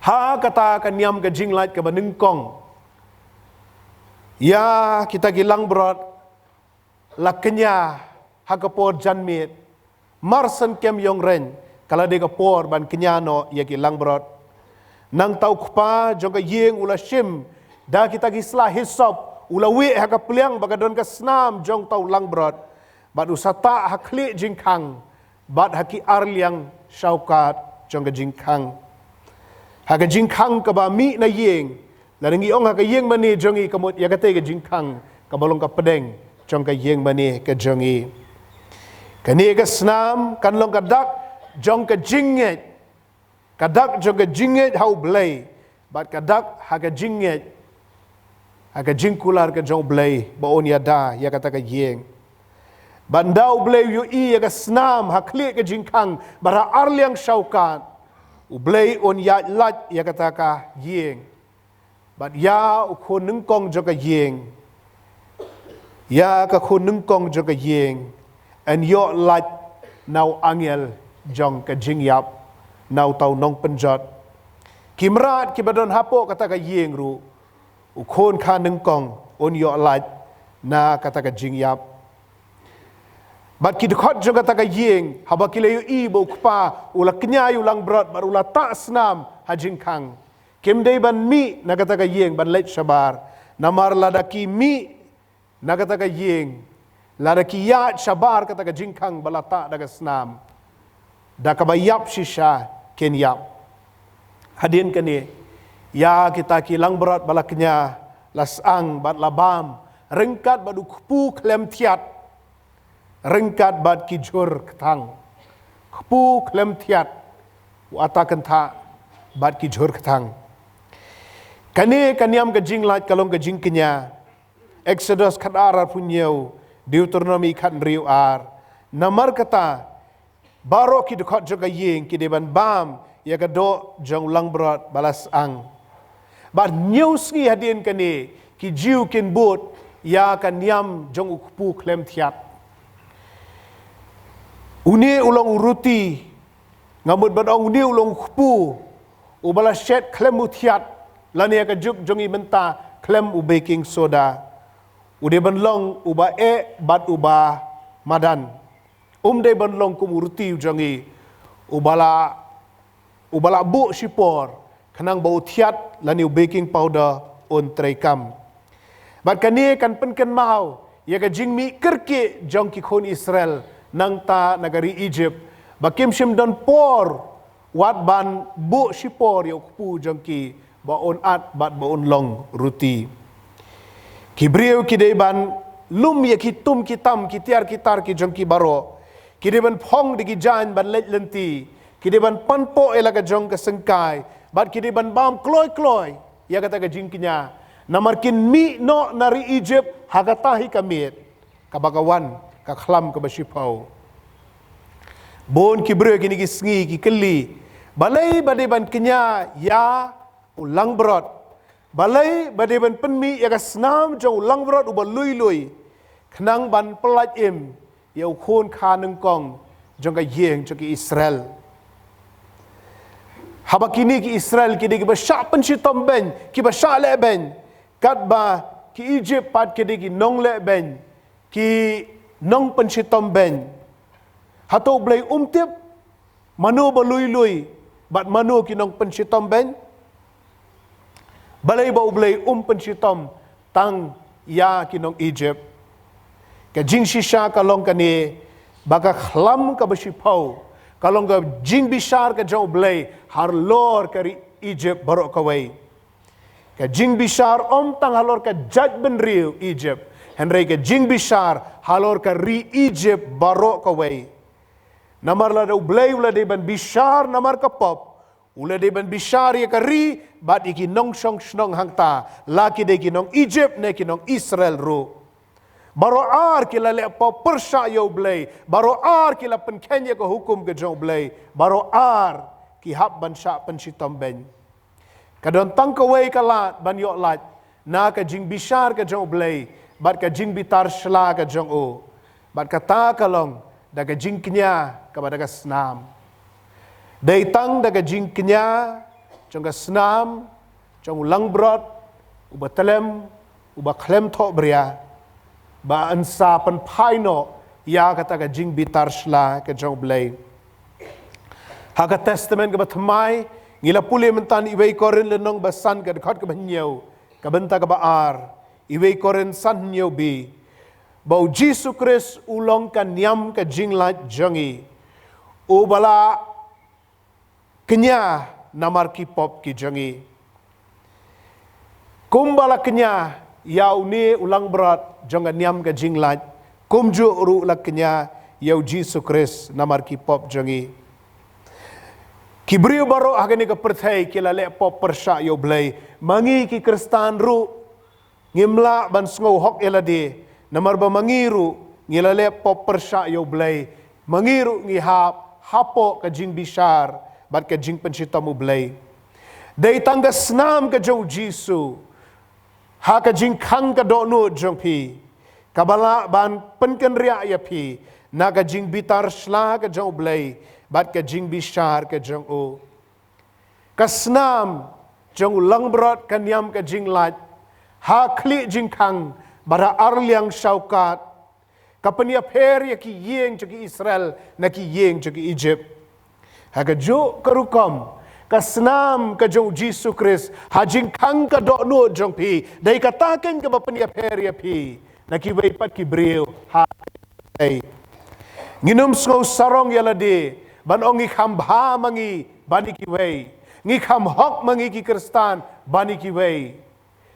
Ha kata ka niam ka jinglait kaba nyngkong, ïa kita ki langbrot la kñia ha ka por janmiet. Mar shen kem ïong reng ka la dei ka por ban kñia noh ïa ki langbrot. Nangta u kpa jong ka ïing u la shim da kita ki sla hisop, u la wieh ha ka pliang ba ka don ka snam jong uta u langbrot, bad u sa tah ha khlieh jingkhang bad ha ki arliang shawkat jong ka jingkhang. Ha ka jingkhang kaba mih na ïing, lada ngi ong ha ka ïing mane jong ngi, ka mut ïa katei ka jingkhang kaba long ka pdeng jong ka ïing mane ka jong ngi. Kane ka snam kan long ka dak jong ka jingngeit, ka dak jong ka jingngeit ha U Blei, bad ka dak ha ka jingngeit ha ka jingkular ka jong U Blei ba un ïada ïa kata ka ïing. Bad ynda U Blei u ïohi ïa ka snam ha khlieh ka jingkhang bad ha arliang shawkat, U Blei un ïaid lait ïa kata ka ïing. Bad ïa u khun nyngkong jong ka ïing, ïa ka khun nyngkong jong ka ïing, yn ïoh lait na u angel jong ka jingïap, na uta u nongpynjot. Ki mrad kiba don hapoh kata ka ïing ruh, u khun kha nyngkong un ïoh lait na kata ka jingïap. Bad ki dkhot jong kata ka ïing, haba ki la ïohi ba u kpa u la kñia ïa u langbrot bad u la tah snam ha jingkhang, kim dei ban mih na kata ka ïing ban leit shabar. Namar lada ki mih na kata ka ïing, lada ki ïaid shabar kata ka jingkhang ba la tah da ka snam, da kaba ïap shisha kin ïap. Hadien kane, ïa kita ki langbrot ba la kñia la syang bad la bam ryngkat bad u kpu khlem thiat, ryngkat bad ki jhur kthang. Kpu khlem thiat, u ata kynthah bad ki jhur kthang. Kane ka niam ka jinglait ka long ka jingkñia. Exodus khatar arphew hynñiew, Deuteronomi khathynriew ar. Namar kata, baroh ki dkhot jong ka ïing ki dei ban bam ïa ka doh jong u langbrot ba la syang. Bad hynñiew sngi hadien kane, ki Jiw kin bud ïa ka niam jong u kpu khlem thiat. Une u long u ruti, nga mut ban ong une u long u kpu uba la shet khlem u thiat, lane ha ka juk jong ngi mynta khlem u baking soda. U dei ban long uba eh bad uba madan. Um dei ban long kum u ruti u jong ngi, uba la, uba la buh shipor, khnang ba u thiat lane u baking powder un treikam. Bad kane kan pynkynmaw ïa ka jingmih kyrkieh jong ki khun Israel nangta na ka ri Egypt, ba kim shym don por wat ban buh shipor ïa u kpu jong ki ba un at bad ba un long ruti. Ki briew ki dei ban lum ïa ki tum ki tam, ki tiar ki tar ki jong ki baroh. Ki dei ban phong da ki jaiñ ban leit lynti. Ki dei ban pan poh ïa la ka jong ka syngkai. Bad ki dei ban bam kloi kloi ïa kata ka jingkñia. Namar kin mih noh na ri Egypt ha kata hi ka miet, kaba ka wan ka khlam kaba shiphew. Bun ki briew kine ki sngi ki kylli, balei ba dei ban kñia ïa u langbrot? Balei ba dei ban pynmih ïa ka snam jong u langbrot uba lui lui, khnang ban pyllait im ïa u khun kha nyngkong jong ka ïing jong ki Israel? Haba kine ki Israel ki dei kiba shah pynshitom beiñ, kiba shah leh beiñ, katba ki Egypt pat ki dei ki nongleh beiñ, ki nongpynshitom beiñ. Hato U Blei um tip mano ba lui lui bad mano ki nongpynshitom beiñ? Balei ba U Blei um pynshitom tang ïa ki nong Egypt? Ka jingshisha ka long kane, ba ka khlam kaba shiphew ka long ka jingbishar ka jong U Blei halor ka ri Egypt baroh kawei. Ka jingbishar ym tang halor ka jaitbynriew Egypt, hynrei ka jingbishar halor ka ri Egypt baroh kawei. Namar lada U Blei u la dei ban bishar namar ka pop, u la dei ban bishar ïa ka ri bad ïa ki nongshong shnong hangta, la ki dei ki nong Egypt ne ki nong Israel ruh. Baroh ar ki la leh pop pyrshah ïa U Blei, baroh ar ki la pynkheiñ ïa ka hukum ka jong U Blei, baroh ar ki hap ban shah pynshitom beiñ. Ka don tang kawei ka lad ban ïoh lait na ka jingbishar ka jong U Blei bad ka jingbitar shla ka jong u. Bad kata ka long da ka jingkñia kaba da ka snam. Dei tang da ka jingkñia jong ka snam jong u langbrot uba tlem, uba khlem thohbria, ba yn sa pynphai noh ïa kata ka jingbitar shla ka jong U Blei. Ha ka Testament kaba thymmai, ngi la pule mynta na Iwei Korinth lynnong ba san, ka dkhot kaba hynñiew, ka bynta kaba ar, Iwei Korinth san hynñiew B, ba U Jisu Khrist u long ka niam ka jinglait jong ngi, uba la kñia namar ki pop ki jong ngi. Kumba la kñia ïa une u langbrot jong ka niam ka jinglait, kumjuh ruh la kñia ïa U Jisu Khrist namar ki pop jong ngi. Ki briew baroh ha kane ka pyrthei ki la leh pop pyrshah ïa U Blei. Ma ngi ki Khristan ruh ngim lah ban sngew hok ïa lade, namar ba ma ngi ruh ngi la leh pop pyrshah ïa U Blei, ma ngi ruh ngi hap hapoh ka jingbishar bad ka jingpynshitom U Blei. Dei tang ka snam ka jong U Jisu ha ka jingkhang ka dohnud jong phi, kaba lah ban pynkynriah ïa phi na ka jingbitar shla ka jong U Blei bad ka jingbishar ka jong u. Ka snam jong u langbrot ka niam ka jinglait ha khlieh jingkhang bad ha arliang shawkat, ka pynïapher ïa ki ïing jong ki Israel na ki ïing jong ki Egypt. Ha kajuh ka rukom, ka snam ka jong U Jisu Khrist ha jingkhang ka dohnud jong phi, dei kata keiñ kaba pynïapher ïa phi na kiwei pat ki briew ha. Nginym sngew sarong ïa lade ban ong ngi kham bha ma ngi ban ïa kiwei, ngi kham hok ma ngi ki Khristan ban ïa kiwei.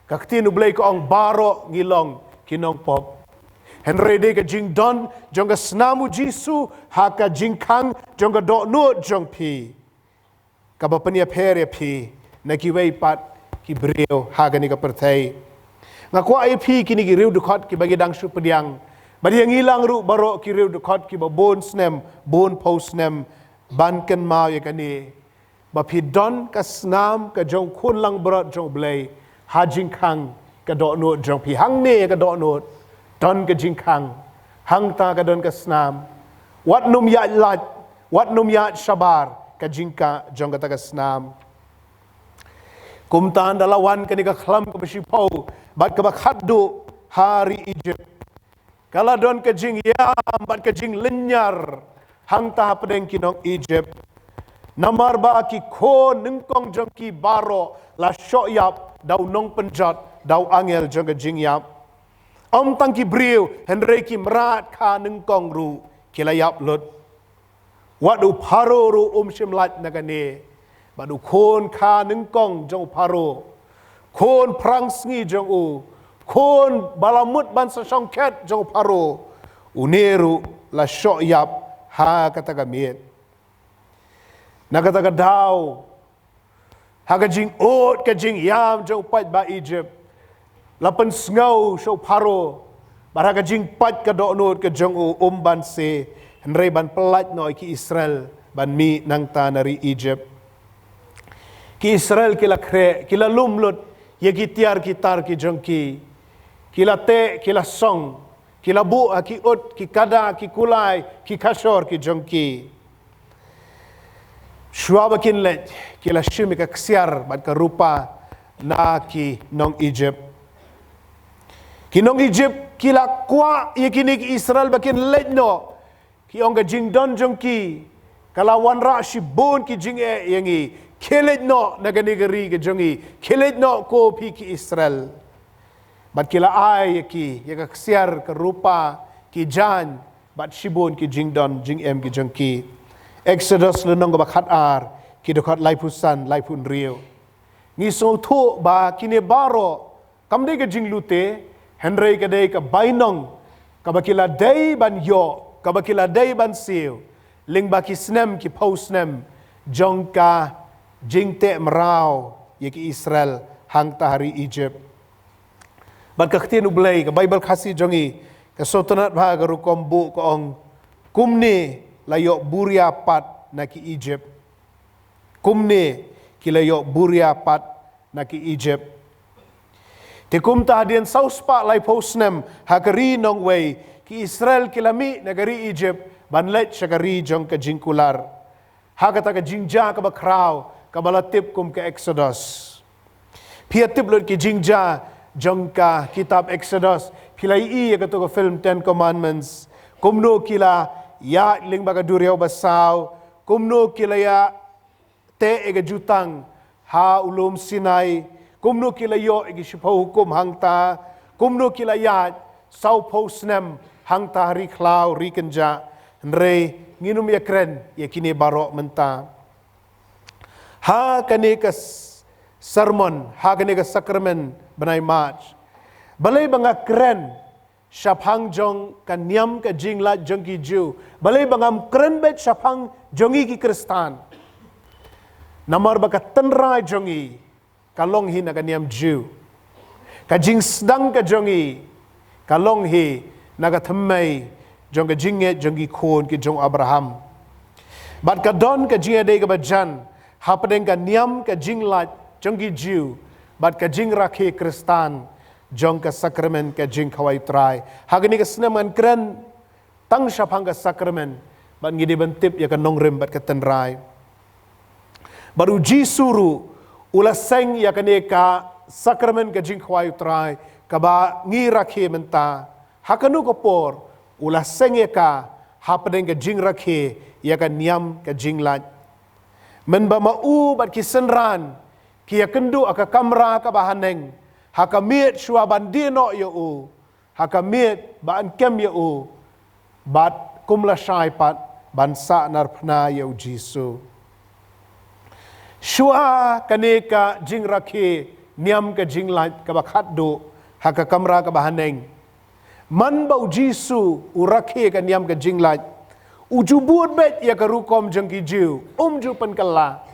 Ka ktien U Blei ka ong baroh ngi long ki nongpop. Hynrei dei ka jingdon jong ka snam U Jisu ha ka jingkhang jong ka dohnud jong phi, kaba pynïapher ïa phi na kiwei pat ki briew ha kane ka pyrthei. Nga kwah ïa phi kine ki riew dkhot kiba ngi dang shu pdiang, bad ïa ngi lang ruh baroh ki riew dkhot kiba bun snem, bun phew snem, ban kynmaw ïa kane, ba phi don ka snam ka jong u khun langbrot jong U Blei ha jingkhang ka dohnud jong phi. Hangne ka dohnud don ka jingkhang, hangta ka don ka snam. Wat nym ïaid lait, wat nym ïaid shabar ka jingkah jong kata ka snam. Kumta ynda la wan kane ka khlam kaba shiphew bad kaba khatduh ha ri Egypt, ka la don ka jingïam bad ka jinglynñiar hangta hapdeng ki nong Egypt. Namar ba ki khun nyngkong jong ki baroh la shoh ïap da u nongpynjot, da u angel jong ka jingïap. Ym tang ki briew, hynrei ki mrad kha nyngkong ruh ki la ïap lut. Wat u Pharaoh ruh um shym lait na kane. Bad u khun kha nyngkong jong u Pharaoh, khun phrangsngi jong u, khun ba la mut ban sa shongkhet jong u Pharaoh, une ruh la shoh ïap ha kata ka miet. Na kata ka daw, ha ka jingud ka jingïam jong u paidbah Egypt, la pynsngew sha u Pharaoh, bad ha ka jingpait ka dohnud ka jong u, um ban se, hynrei ban pyllait noh ïa ki Israel ban mih nangta na ri Egypt. Ki Israel ki la khreh, ki la lum lut ïa ki tiar ki tar ki jong ki. Ki la teh, ki la song, ki la buh ha ki ut, ki kada, ki kulai, ki khashor ki jong ki. Shuwa ba kin leit, ki la shim ïa ka ksiar bad ka rupa na ki nong Egypt. Ki nong Egypt ki la kwah ïa kine ki Israel ba kin leit noh. Ki ong ka jingdon jong ki ka la wanrah shibun ki jingeh ïa ngi. Khie leit noh na kane ka ri ka jong ngi. Khie leit noh ko phi ki Israel. Bad ki la ai ïa ki ïa ka ksiar, ka rupa, ki jaiñ, bad shibun ki jingdon jingem ki jong ki. Exodus lynnong kaba khatar, ki dkhot laiphew san, laiphew hynriew. Ngi sngewthuh ba kine baroh kam dei ka jinglute, hynrei ka dei ka bainong kaba ki la dei ban ïoh, kaba ki la dei ban siew lyngba ki snem, ki phew snem jong ka jingteh mraw ïa ki Israel hangta ha ri Egypt. Bad ka ktien U Blei, ka Baibl Khasi jong ngi, ka sngewtynnad bha ka rukom buh, ka ong, kumne la ïoh buria pat na ki Egypt. Kumne ki la ïoh buria pat na ki Egypt. Te kumta hadien saw spah laiphew snem ha ka ri nongwei, ki Israel ki la mih na ka ri Egypt ban leit sha ka ri jong ka jingkular. Ha kata ka jingjia kaba khraw kaba la tip kum ka Exodus. Phi ïa tip lut ki jingjia jong ka kitab Exodus, phi la ïohi ïa kato ka film Ten Commandments. Kumno ki la ïaid lyngba ka duriaw basaw, kumno ki la ïa teh ïa ka jutang ha u lum Sinai, kumno ki la ïoh ïa ki shiphew hukum hangta, kumno ki la ïaid saw phew snem hangta ha ri khlaw ri kynjah. Hynrei ngin ym ïa kren ïa kine baroh mynta. Ha kane ka s-, sermon, ha kane ka sakramen bnai March, balei ba nga kren shaphang jong ka niam ka jinglait jong ki Jiw? Balei ba ngam kren beit shaphang jong ngi ki Khristan? Namar ba ka tynrai jong ngi ka long hi na ka niam Jiw. Ka jingsdang ka jong ngi ka long hi na ka thymmei jong ka jingngeit jong ki khun ki jong Abraham. Bad ka don ka jingïadei kaba jan hapdeng ka niam ka jinglait jong ki Jiw bad ka jingrakhe Khristan jong ka sakramen ka jingkhawai U Trai. Ha kane ka snem ngan kren tang shaphang ka sakramen, bad ngi dei ban tip ïa ka nongrim bad ka tynrai. Bad U Jisu ruh u la seng ïa kane ka sakramen ka jingkhawai U Trai kaba ngi rakhe mynta. Ha kano ka por u la seng ïa ka? Hapdeng ka jingrakhe ïa ka niam ka jinglait. Mynba ma u bad ki synran ki ïakynduh ha ka kamra kaba haneng, ha ka miet shuwa ban die noh ïa u, ha ka miet ba yn kem ïa u, bad kum lashai pat ban sahnarphna ïa U Jisu. Shuwa kane ka jingrakhe niam ka jinglait kaba khatduh ha ka kamra kaba haneng, man ba U Jisu u rakhe ka niam ka jinglait, u ju bud beit ïa ka rukom jong ki Jiw, um ju pynkylla.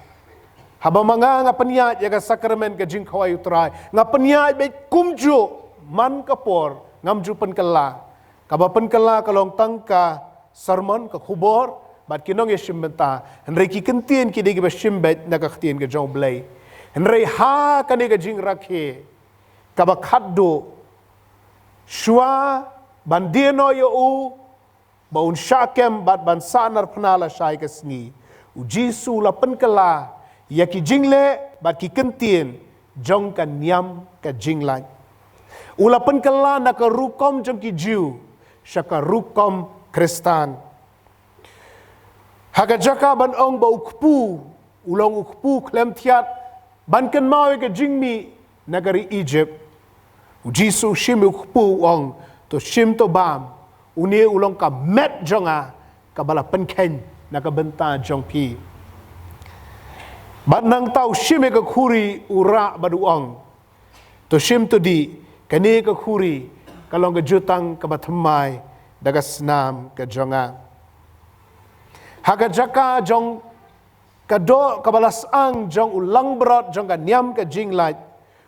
Haba ma nga nga pynïaid ïa ka sakramen ka jingkhawai U Trai, nga pynïaid beit kumjuh man ka por, ngam ju pynkylla. Kaba pynkylla ka long tang ka sermon, ka khubor, bad ki nongïashim bynta. Hynrei ki ktien ki dei kiba shim beit na ka ktien ka jong U Blei. Hynrei ha kane ka jingrakhe kaba khatduh, shuwa ban die noh ïa u, ba un shah kem bad ban sahnarphna lashai ka sngi, U Jisu u la pynkylla ïa ki jingleh bad ki ktien jong ka niam ka jinglait. U la pynkylla na ka rukom jong ki Jiw sha ka rukom Khristan. Ha ka jaka ban ong ba U Kpu u long U Kpu khlem thiat ban kynmaw ïa ka jingmih na ka ri Egypt, U Jisu u shim ïa U Kpu, u ong, to shim to bam, une u long ka met jong nga kaba la pynkheiñ na ka bynta jong phi. Bad nangta u shim ïa ka khuri, u rah bad u ong, to shim to dih, kane ka khuri ka long ka jutang kaba thymmai da ka snam ka jong nga. Ha ka jaka jong ka doh kaba la syang jong u langbrot jong ka niam ka jinglait,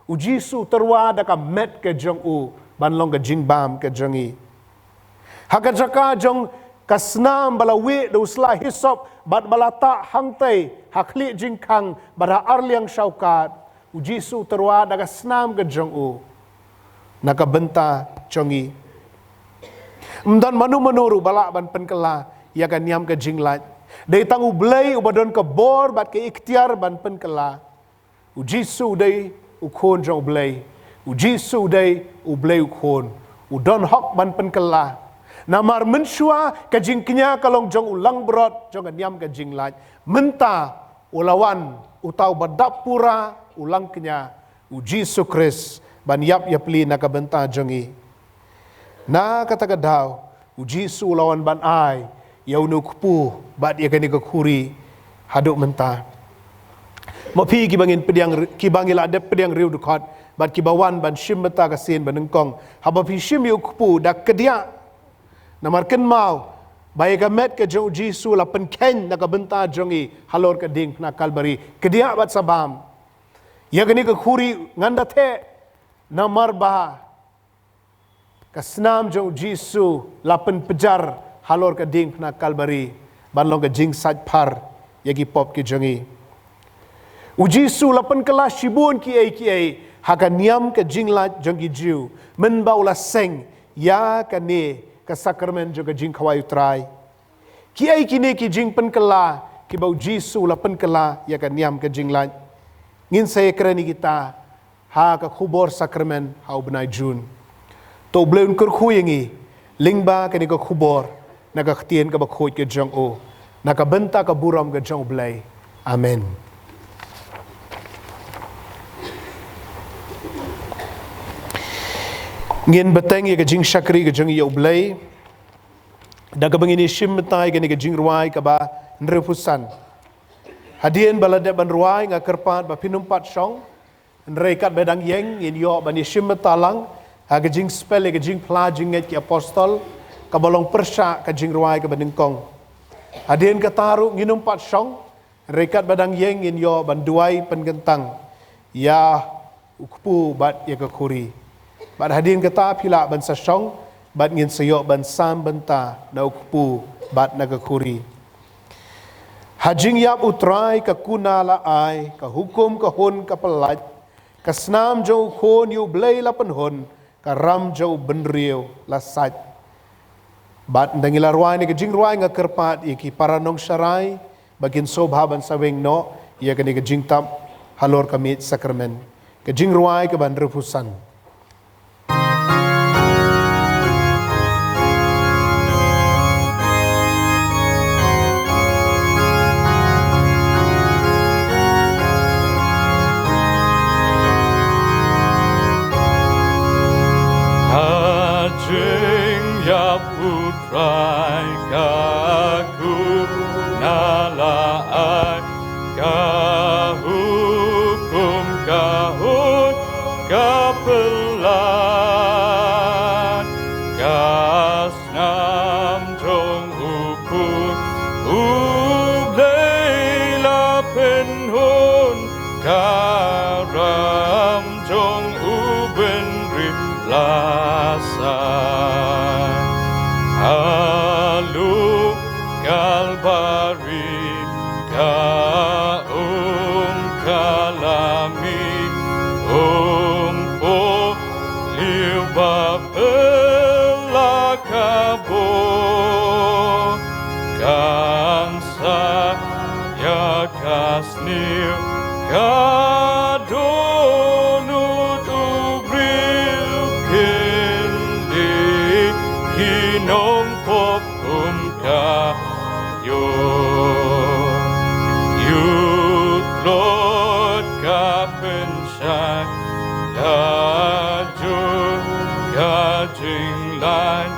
U Jisu u tyrwa da ka met ka jong u ban long ka jingbam ka jong ngi. Ha ka jaka jong ka snam ba la wieh da u sla hisop bad ba la tah hangtei ha khlieh jingkhang bad ha arliang shawkat, U Jisu u tyrwa da ka snam ka jong u na ka bynta jong ngi. Ym don mano mano ruh ba lah ban pynkylla ïa ka niam ka jinglait. Dei tang U Blei uba don ka bor bad ka iktiar ban pynkylla. U Jisu u dei U Khun jong U Blei. U Jisu u dei U Blei U Khun. U don hok ban pynkylla. Namar mynshuwa ka jingkñia ka long jong u langbrot jong ka niam ka jinglait, mynta u la wan uta uba dap pura, u langkñia, U Jisu Khrist, ban ïap ïapli na ka bynta jong ngi. Na kata ka daw U Jisu u la wan ban ai ïa une u kpu bad ïa kane ka khuri haduh mynta. Ma phi kiba ngin pdiang, kiba ngi la dep pdiang riewdkhot bad kiba wan ban shim mynta ka sien banyngkong, haba phi shim ïa u kpu, da kdiah. Namar kynmaw ba ïa ka met ka jong U Jisu la pynkheiñ na ka bynta jong ngi halor ka diengphna Kalbari. Kdiah bad sa bam. Ïa kane ka khuri ngan da theh, namar ba ka snam jong U Jisu la pynpjar halor ka diengphna Kalbari ban long ka jingsaitphar ïa ki pop ki jong ngi. U Jisu la pynkylla shibun kiei kiei ha ka niam ka jinglait jong ki Jiw, mynba u la seng ïa kane ka sakramen jong ka jingkhawai U Trai. Kiei kine ki jingpynkylla kiba U Jisu u la pynkylla ïa ka niam ka jinglait? Ngin sa ïakren ïa kita ha ka khubor sakramen ha u bnai Jun. To U Blei un kyrkhu ïa ngi lyngba kane ka khubor na ka ktien kaba khuid ka jong u, na ka bynta ka burom ka jong U Blei. Amen. Ngin bteng ïa ka jingshakri ka jong ngi ïa U Blei da kaba ngin ïashim bynta ïa kane ka jingrwai kaba hynriewphew san. Hadien ba la dep ban rwai, nga kyrpad ba phin ym pat shong. Hynrei katba dang ïeng ngin ïoh ban ïashim bynta lang ha ka jingspell ïa ka Jingphla Jingngeit ki Apostol, kaba long pyrshah ka jingrwai kaba nyngkong. Hadien kata ruh ngin ym pat shong. Hynrei katba dang ïeng ngin ïoh ban duwai pynkyntang ïa u kpu bad ïa ka khuri. Bad hadien kata phi lah ban sa shong bad ngin sa ïoh ban sam bynta na u kpu bad na ka khuri. Ha jingïap U Trai ka kuna la ai, ka hukum ka hun ka pyllait, ka snam jong u khun ïa U Blei la pynhun, ka ram jong u bynriew la sait. Bad ynda ngi la rwai ïa kane ka jingrwai, nga kyrpad ïa ki para nongsharai ba kin sngewbha ban sa weng noh ïa kane ka jingtap halor ka miej sakramen. Ka jingrwai kaban hynriewphew san. Ha jingïap U Trai ka kuna la ai, ka hukum ka hun ka pyllait, ka snam jong u khun U Blei la pynhun, ka ram jong u bynriew la sait. Ha lum Kalbari ka um ka la mih, um pohliew ba phylla ka bor, kan sa ïa ka sniew, ka dohnud u briew, kyndiat ki nongpop kum ka ïoh. Ïoh tlot ka pynshai, la jur ka jinglait,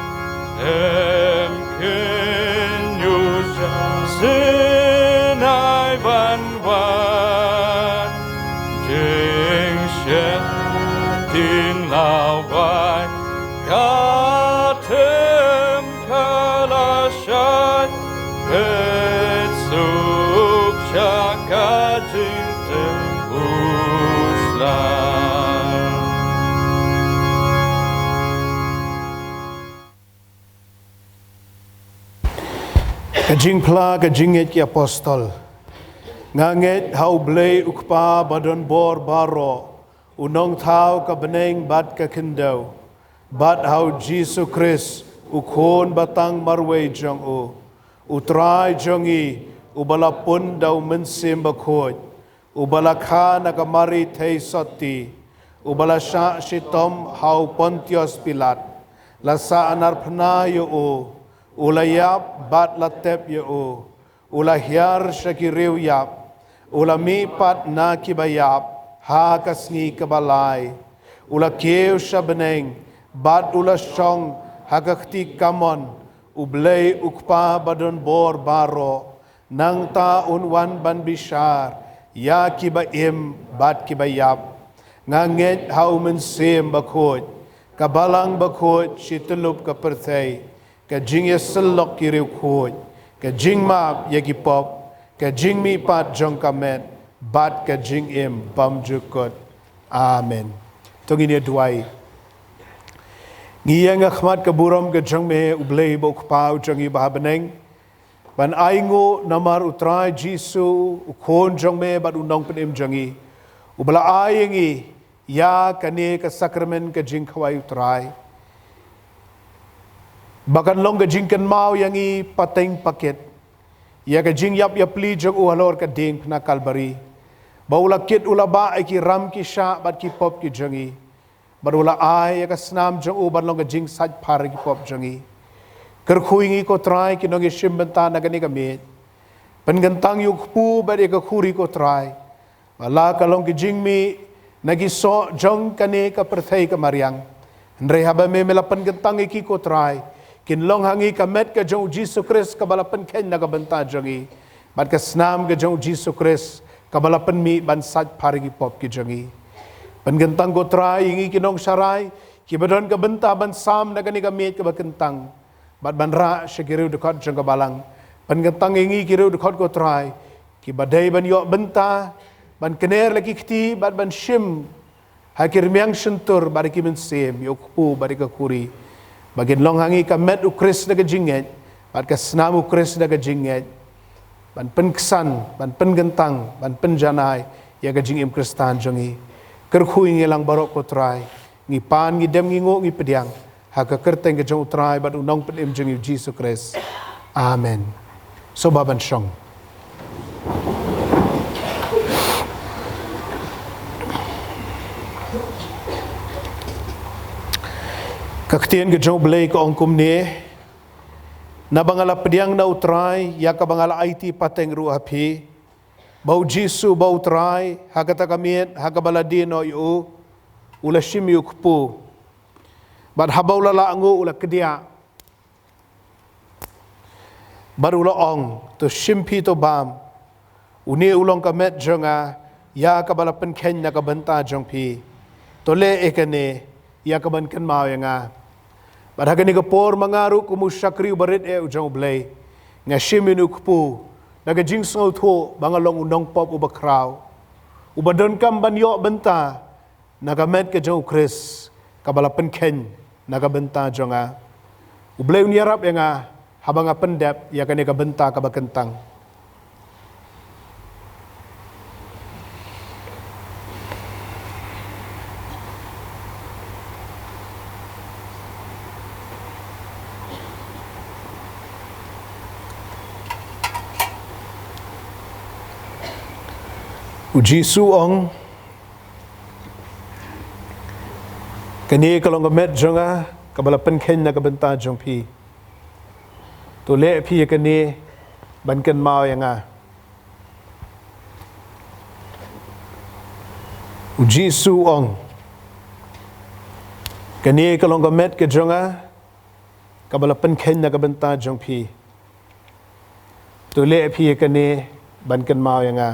em kin ïoh sha Sinai ban wan. Jingsheptieng la wai, ka them ka la shai, peit suk sha ka jingtep u Trai. Ka jingphla ka jingngeit ki apostol. Nga ngeit ha U Blei U Kpa ba don bor baroh, u nongthaw ka bneng bad ka khyndew, bad ha U Jisu Khrist, u Khun ba tang marwei jong u, U Trai jong ngi, uba la pun da U Mynsiem Bakhuid, uba la kha na ka Mari thei sotti, uba la shah shitom ha u Pontius Pilat, la sahnarphna ïa u, u la ïap bad la tep ïa u, u la hiar sha ki riewïap, u la mihpat na kiba ïap ha ka sngi kaba lai, u la kiew sha bneng, bad u la shong ha ka kti kamon U Blei U Kpa ba don bor baroh, nangta un wan ban bishar ïa kiba im bad kiba ïap. Nga ngeit ha U Mynsiem Bakhuid, ka Balang Bakhuid shi tyllup ka pyrthei, ka jingïasyllok ki riewkhuid, ka jingmap ïa ki pop, ka jingmihpat jong ka met, bad ka jingim bymjukut. Amen. To ngin ïa duwai. Ngi ïeng ha khmat ka burom ka jong me, U Blei ba U Kpa u jong ngi ba ha bneng, ban ai nguh namar U Trai Jisu, u Khun jong me bad u Nongpynim jong ngi, uba la ai ïa ngi ïa kane ka sakramen ka jingkhawai U Trai, ba kan long ka jingkynmaw ïa ngi pateng pakit ïa ka jingïap ïapli jong u halor ka diengphna Kalbari, ba u la kit u la bah ïa ki ram ki shah bad ki pop ki jong ngi, bad u la ai ïa ka snam jong u ban long ka jingsait phar ïa ki pop jong ngi. Kyrkhu ïa ngi ko Trai ki nongïashim bynta na kane ka miej. Pynkyntang ïa u kpu bad ïa ka khuri ko Trai, ba la ka long ki jingmih na ki soh jong kane ka pyrthei ka mariang. Hynrei haba me, me la pynkyntang ïa ki ko Trai, kin long ha ngi ka met ka jong U Jisu Khrist kaba la pynkheiñ na ka bynta jong ngi, bad ka snam ka jong U Jisu Khrist kaba la pynmih ban sait phar ïa ki pop ki jong ngi. Pynkyntang ko Trai ïa ngi ki nongsharai kiba don ka bynta ban sam na kane ka miej kaba kyntang, bad ban rah sha ki riewdkhot jong ka Balang. Pynkyntang ïa ngi ki riewdkhot ko Trai, kiba dei ban ïoh bynta ban kner la ki kti bad ban shim ha ki rmiang shyntur bad ha ki mynsiem ïa u kpu bad ïa ka khuri. ba kin long ha ngi ka met u Khrist da ka jingngeit, bad ka snam u Khrist da ka jingngeit, ban pynksan, ban pynkyntang, ban pynjanai ïa ka jingim Khristan jong ngi. Kyrkhu ïa ngi lang baroh ko Trai. Ngi pan, ngi dem, ngi nguh, ngi pdiang ha ka kyrteng ka jong u Trai bad u Nongpynim jong ngi u Jisu Khrist. Amen. Sngewbha ban shong. Ka ktien ka jong u Blei ka ong kumne: Naba nga la pdiang na u Trai ïa kaba nga la aiti pateng ruh ha phi, ba u Jisu ba u Trai, ha kata ka miet ha kaba la die noh ïa u, u la shim ïa u kpu, bad haba u la lah nguh u la kdiah, bad u la ong, to shim phi, to bam. Une u long ka met jong nga, ïa kaba la pynkheiñ na ka bynta jong phi. To leh ïa kane ïa kaban kynmaw ïa nga. Bad ha kane ka por ma nga ruh kum u shakri uba rit eh u jong u Blei, nga shim ïa une u kpu da ka jingsngewthuh ba nga long u nongpop uba khraw, uba donkam ban ïoh bynta na ka met ka jong u Khrist kaba la pynkheiñ na ka bynta jong nga. U Blei un ïarap ïa nga haba nga pyndep ïa kane ka bynta kaba kyntang. U Jisu u ong, kane ka long ka met jong nga kaba la pynkheiñ na ka bynta jong phi. To leh phi ïa kane ban kynmaw ïa nga. U Jisu u ong, kane ka long ka met ka jong nga kaba la pynkheiñ na ka bynta jong phi. To leh phi ïa kane ban kynmaw ïa nga.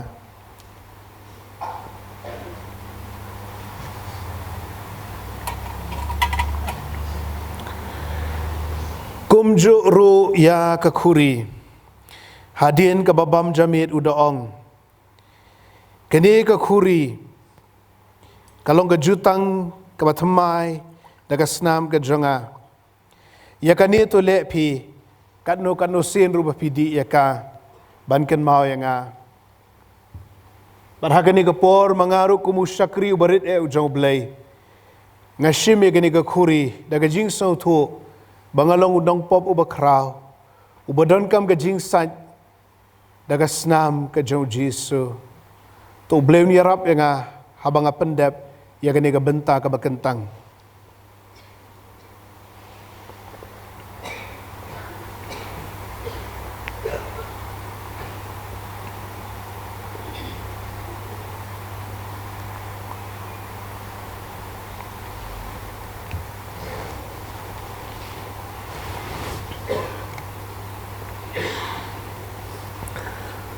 Kumjuh ruh ïa ka khuri, hadien kaba bam jamiet u da ong, kane ka khuri ka long ka jutang kaba thymmai da ka snam ka jong nga. Ïa kane to leh phi katno katno sien ruh ba phi dih ïa ka ban kynmaw ïa nga. Bad ha kane ka por ma nga ruh kum u shakri uba rit eh u jong u Blei, nga shim ïa kane ka khuri da ka jingsngewthuh ba nga long u nongpop uba khraw, uba donkam ka jingsait da ka snam ka jong u Jisu. To u Blei un ïarap ïa nga haba nga pyndep ïa kane ka bynta kaba kyntang.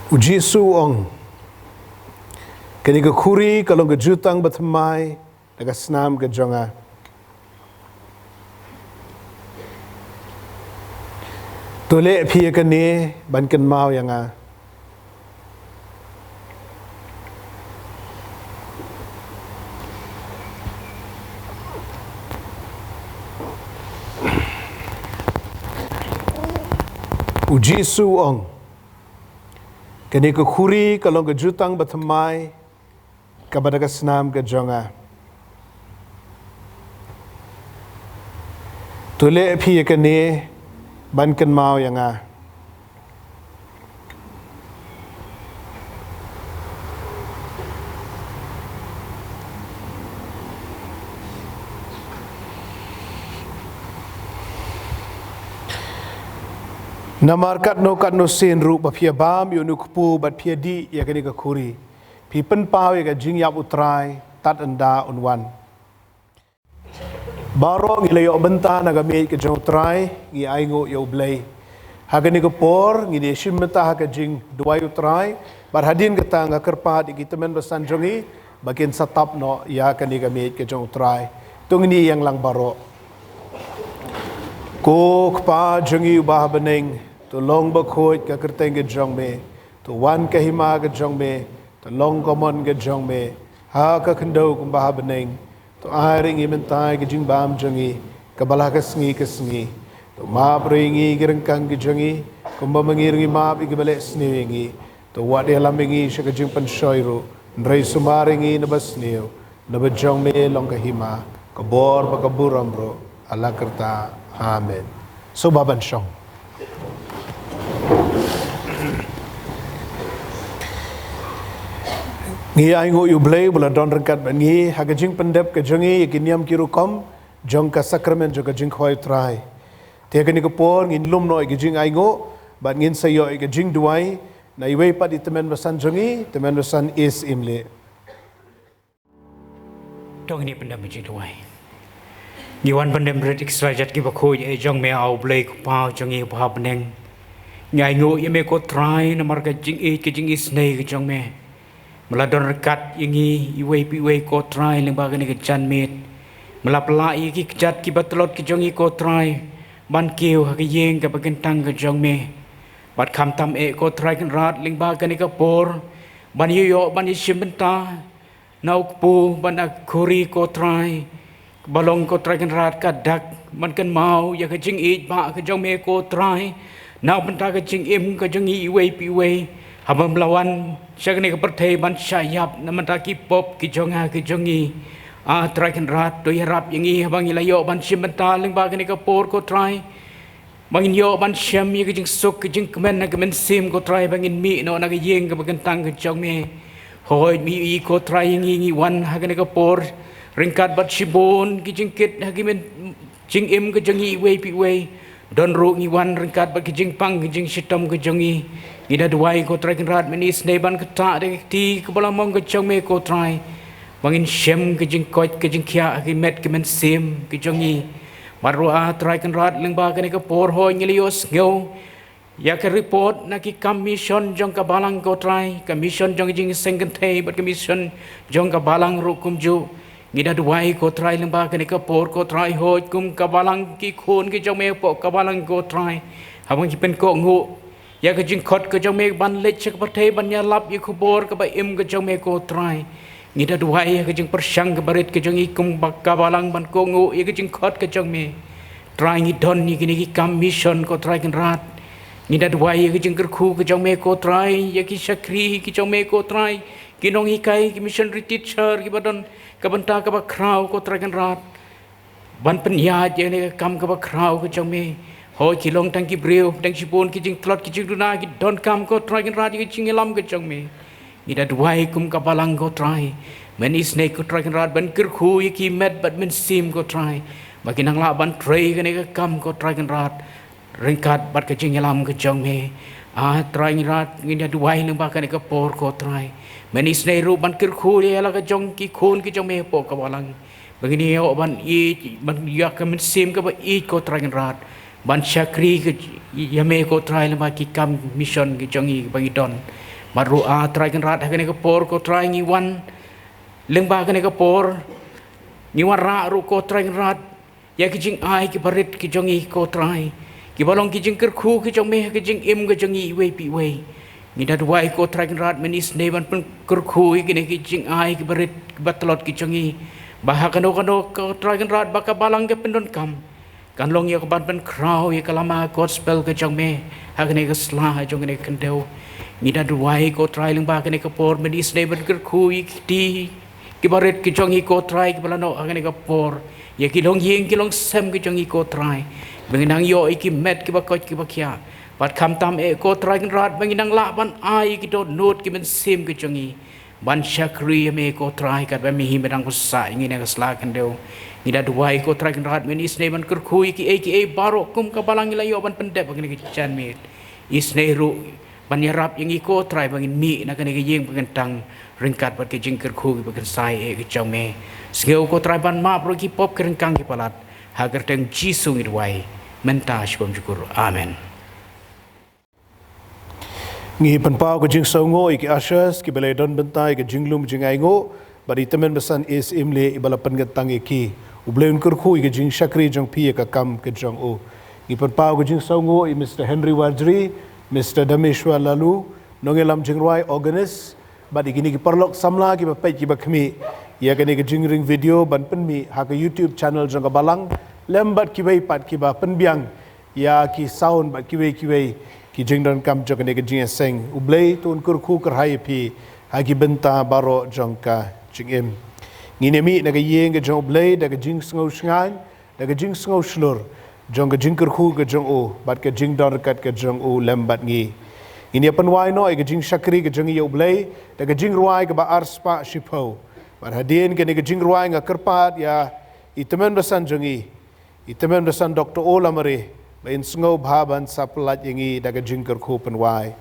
U Jisu u ong, kane ka khuri ka long ka jutang bathymmai da ka snam ka jong nga. To leh phi ïa kane ban kynmaw ïa nga. U Jisu u ong, kane ka khuri ka long ka jutang bathymmai kaba da ka snam ka jong nga. To leh phi ïa kane ban kynmaw ïa nga. Namar katno katno sien ruh ba phi ïa bam ïa une u kpu bad phi ïa dih ïa kane ka khuri, phi pynpaw ïa ka jingïap u Trai tad ynda un wan. Baroh ngi la ïoh bynta na ka miej ka jong u Trai, ngi ainguh ïa u Blei. Ha kane ka por ngin ïa shim bynta ha ka jingduwai u Trai, bad hadien kata nga kyrpad ïa ki tymmen basan jong ngi ba kin sa tap noh ïa kane ka miej ka jong u Trai. To ngin ïa ïeng lang baroh. Ko Kpa jong ngi uba ha bneng, to long bakhuid ka kyrteng ka jong me, to wan ka hima ka jong me, to long ka mon ka jong me ha ka khyndew kumba ha bneng. To ai ruh ïa ngi mynta ka jingbam jong ngi, kaba la ka sngi ka sngi. To map ruh ïa ngi ki ryngkang ki jong ngi, kumba ma ngi ruh ngi map ïa kiba leh sniew ïa ngi. To wat ïalam ïa ngi sha ka jingpynshoi ruh, hynrei sumar ïa ngi na ba sniew, na ba jong me long ka hima, ka bor bad ka burom ruh, ha la karta. Amen. Sngewbha ban shong. Ngi ainguh ïa U Blei ba u la don ryngkat bad ngi ha ka jingpyndep ka jong ngi ïa ki niam ki rukom jong ka sakramen jong ka jingkhawai U Trai. Te ha kane ka por ngin lum noh ïa ka jingainguh bad ngin sa ïoh ïa ka jingduwai na iwei pat i tymmen basan jong ngi, tymmen basan East Imleh. To ngin ïa pyndem ka jingduwai. Ngi wan pyndem rit ïa ki sla jait kiba khuid ïa jong me, A U Blei Kpa jong ngi uba ha bneng. Ngi ainguh ïa me ko Trai namar ka jingïeit ka jingisynei ka jong me. Me la don ryngkat ïa ngi iwei pa iwei ko Trai lyngba kane ka janmiet. Me la pynlah ïa ki kjat kiba tlot ki jong ngi ko Trai ban kiew ha ka ïing kaba kyntang ka jong me. Bad khamtam eh ko Trai Kynrad lyngba kane ka por ban ïoh ban ïashim bynta na u kpu bad na ka khuri ko Trai. Ba long ko Trai Kynrad ka dak ban kynmaw ïa ka jingïeit ba ka jong me ko Trai na bynta ka jingim ka jong ngi iwei pa iwei. Haba me la wan sha kane ka pyrthei ban shah ïap na bynta ki pop ki jong nga ki jong ngi. A Trai Kynrad, to ïarap ïa ngi haba ngi la ïoh ban shim bynta lyngba kane ka por ko Trai. Ba ngin ïoh ban shem ïa ka jingsuk ka jingkmen ha ka mynsiem ko Trai ba ngin mih noh na ka ïing kaba kyntang ka jong me. Hooid, me ïohi ko Trai, ngi ngi wan ha kane ka por ryngkat bad shibun ki jingkit ha ka myn- jingim ka jong ngi iwei pa iwei. Don ruh ngi wan ryngkat bad ki jingpang ki jingshitom ka jong ngi. Ngi da duwai ko Trai Kynrad, men isynei ban ktah da ka kti kaba la mong ka jong me ko Trai. Ba ngin shem ka jingkoit ka jingkhiah ha ki met ki mynsiem ki jong ngi. Bad ruh A Trai Kynrad, lyngba kane ka por hooid ngi la ïohsngew ïa ka report na ki kam mission jong ka balang ko Trai, ka mission jong ka jingseng kynthei bad ka mission jong ka balang ruh kumjuh. Ngi da duwai ko Trai lyngba kane ka por ko Trai, hooid kum ka balang ki khun ki jong me hapoh ka balang ko Trai, haba ngi pynkohnguh ïa ka jingkhot ka jong me ban leit sha ka pyrthei ban ïalap ïa ka khubor kaba im ka jong me ko Trai. Ngi da duwai ïa ka jingpyrshang kaba rit ka jong ngi kum ba ka balang ban kohnguh ïa ka jingkhot ka jong me. Trai, ngi don ïa kine ki kam mission ko Trai Kynrad. Ngi da duwai ïa ka jingkyrkhu ka jong me ko Trai ïa ki shakri ki jong me ko Trai, ki nonghikai, ki missionary teacher kiba don ka bynta kaba khraw ko Trai Kynrad ban pynïaid ïa kane ka kam kaba khraw ka jong me. Hooid ki long tang ki briew, tang shibun ki jingtlot ki jingduna, ki donkam ko Trai Kynrad ïa ka jingïalam ka jong me. Ngi da duwai kum ka balang ko Trai, men isynei ko Trai Kynrad ban kyrkhu ïa ki met bad mynsiem ko Trai, ba kin nang lah ban trei kane ka kam ko Trai Kynrad ryngkat bad ka jingïalam ka jong me. A Trai Kynrad, ngi da duwai lyngba kane ka por ko Trai, men isynei ruh ban kyrkhu ïa la ka jong ki khun ki jong me hapoh ka balang. Ba ngin ïoh ban ïeit, ban ïa ka mynsiem kaba ïeit ko Trai Kynrad, ban shakri ka ïa me ko Trai lyngba ki kam mission ki jong ngi ba ngi don. Bad ruh A Trai Kynrad, ha kane ka por ko Trai ngi wan lyngba kane ka por, ngi wanrah ruh ko Trai Kynrad ïa ki jingai kiba rit ki jong ngi ko Trai, kiba long ki jingkyrkhu ki jong me ha ka jingim ka jong ngi iwei pa iwei. Ngi da duwai ko Trai Kynrad, men isynei ban pynkyrkhu ïa kine ki jingai kiba rit kiba tlot ki jong ngi, ba ha kano kano ko Trai Kynrad ba ka balang ka pyndonkam, kan long ïa ka ban pynkhraw ïa ka lama gospel ka jong me ha kane ka sla jong kane ka khyndew. Ngi da duwai ko Trai lyngba kane ka por, men isynei ban kyrkhu ïa ki kti kiba rit ki jong ngi ko Trai kiba la noh ha kane ka por, ïa ki longïing ki longsem ki jong ngi ko Trai, ba ngin nang ïoh ïa ki met kiba koit kiba khiah. Bad khamtam eh ko Trai Kynrad, ba ngin nang lah ban ai ïa ki dohnud ki mynsiem ki jong ngi ban shakri ïa me ko Trai, katba me hi me dang pynsah ïa ngi na ka sla khyndew. Ngi da duwai ko Trai Kynrad, men isynei ban kyrkhu ïa kiei kiei baroh kum ka balang ngi la ïoh ban pyndep ha kane ka janmiet. Isynei ruh ban ïarap ïa ngi ko Trai ba ngin mih na kane ka ïing ba kyntang ryngkat bad ka jingkyrkhu kiba kynsai eh ka jong me. Sngew ko Trai ban map ruh ki pop ki ryngkang ki palat, ha ka kyrteng Jisu ngi duwai mynta shibun shukor. Amen. Ngi pynpaw ka jingsngewnguh ïa ki ushers kiba la don bynta ïa ka jinglum jingainguh, bad i tymmen basan East Imleh iba la pynkyntang ïa ki. U Blei un kyrkhu ïa ka jingshakri jong phi ïa ka kam ka jong u. Ngi pynpaw ka jingsngewnguh ïa Mister Henry Warjri, Mister Dameshwar Laloo, nongïalam jingrwai, organist, bad ïa kine ki paralok samla kiba peit kiba khmih ïa kane ka jingring video ban pynmih ha ka YouTube channel jong ka balang, lem bad kiwei pat kiba pynbiang ïa ki sound bad kiwei kiwei ki jingdonkam jong kane ka jingïaseng. U Blei to un kyrkhu kyrhai ïa phi ha ki bynta baroh jong ka jingim. Ngin ïa mih na ka ïing ka jong U Blei da ka jingsngew shngaiñ, da ka jingsngew shlur jong ka jingkyrkhu ka jong u bad ka jingdon ryngkat ka jong u lem bad ngi. Ngin ïa pynwai noh ïa ka jingshakri ka jong ngi ïa U Blei da ka jingrwai kaba arspah shiphew. Bad hadien kane ka jingrwai nga kyrpad ïa i tymmen basan jong ngi, i tymmen basan Doktor O. Lamare, ba in sngewbha ban sa pyllait ïa ngi da ka jingkyrkhu pynwai.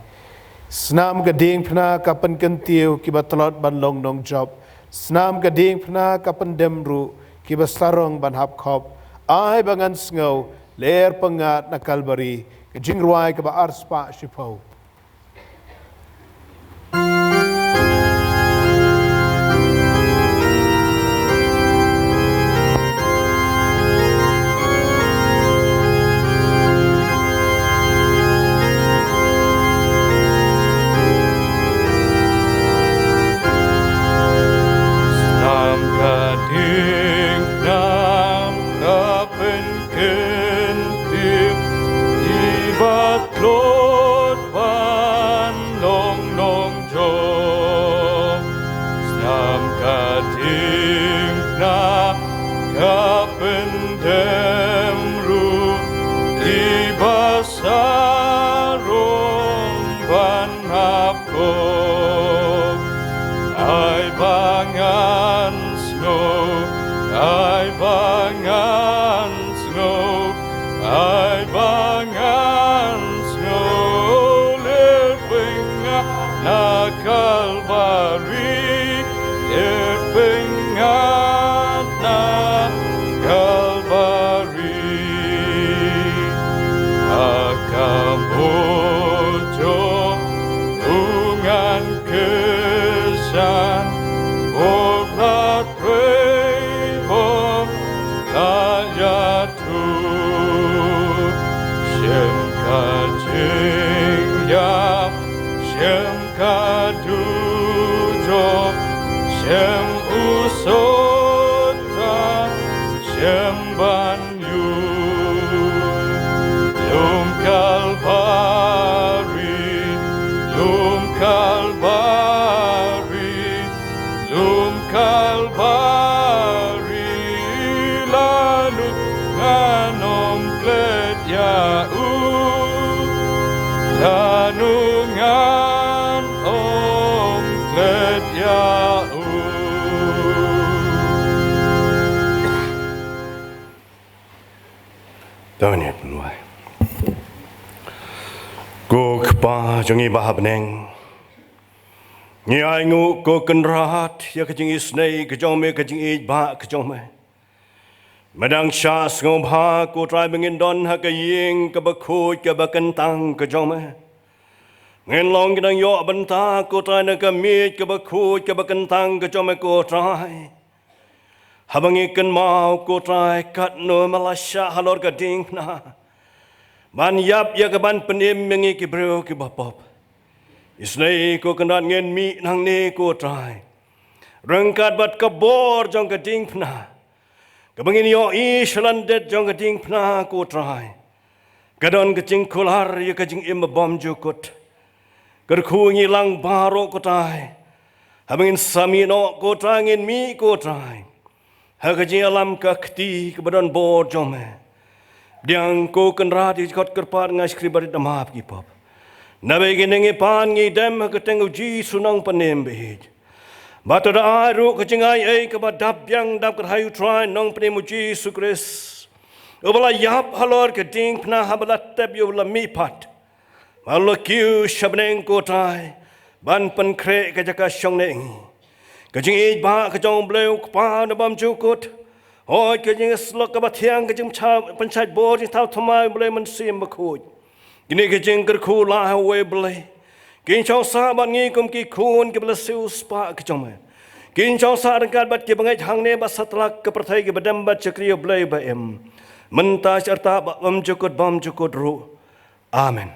Snam ka diengphna ka pynkyntiew kiba tlot ban long nongjop. Snam ka diengphna ka pyndem ruh kiba sarong ban hap khop. Ai ba ngan sngew lyer pyngngad na Kalbari, ka jingrwai kaba arspah shiphew. Snam ka diengphna ka pynkyntiew kiba tlot ban long nongjop. Snam ka diengphna ka pyndem ruh kiba sarong ban hap khop. Ai ba ngan sngew, ai ba ngan sngew, ai ba ngan sngew lyer pyngngad na Kalbari, lyer pyngngad na Kalbari. Ha ka bor jong u ngan kyrshan, bor la trei, bor la ïathuh. Shem ka jingïap, shem ka dujok, shem u soh tam, shem ban ïoh. Lum Kalbari, lum Kalbari, lum Kalbari, lano ngan ym klet ïa u, lano ngan ym klet ïa u. To ngin ïa pynwai. Ko Kpa jong ngi ba ha bneng, ngi ainguh ko Kynrad ïa ka jingisynei ka jong me, ka jingïeit ba ka jong me. Me dang shah sngewbha ko Trai ba ngin don ha ka ïing kaba khuid kaba kyntang ka jong me. Ngin long ki nongïoh bynta ko Trai na ka miej kaba khuid kaba kyntang ka jong me ko Trai. Haba ngi kynmaw ko Trai katno me la shah halor ka diengphna ban ïap ïa ka ban pynim ïa ngi ki briew kiba pop. Isynei ko Kynrad ngin mih nangne ko Trai ryngkat bad ka bor jong ka diengphna kaba ngin ïohi sha lyndet jong ka diengphna ko Trai. Ka don ka jingkular ïa ka jingim bymjukut. Kyrkhu ngi lang baroh ko Trai. Haba ngin sa mih noh ko Trai ngin mih ko Trai ha ka jingïalam ka kti kaba don bor jong me. Pdiang ko Kynrad ïa ka jingkhot kyrpad nga shakri barit da map ki pop. Naba ïa kine ngi pan ngi dem ha ka kyrteng u Jisu nongpynim ba ïeit. Bad to da ai ruh ka jingai ei kaba dap biang dap kyrhai u Trai nongpynim u Jisu Khrist, uba la ïap halor ka diengphna haba la tep ïa u la mihpat. Bad u la kiew sha bneng ko Trai ban pynkhreh ka jaka shong ne ngi. Ka jingïeit ba ka jong u Blei u Kpa na bymjukut, hooid ka jingïasyllok kaba thiang, ka jingpynshait bor jingthaw thymmai u Blei Mynsiem Bakhuid. Kine ki jingkyrkhu la ha uwei u Blei. Kin shong sah bad ngi kum ki khun kiba la siew spah ka jong me. Kin shong sah ryngkat bad kiba ngeit hangne bad satlak ka pyrthei kiba dem bad shakri ïa u Blei ba im mynta, sha arta bad bymjukut bymjukut ruh. Amen.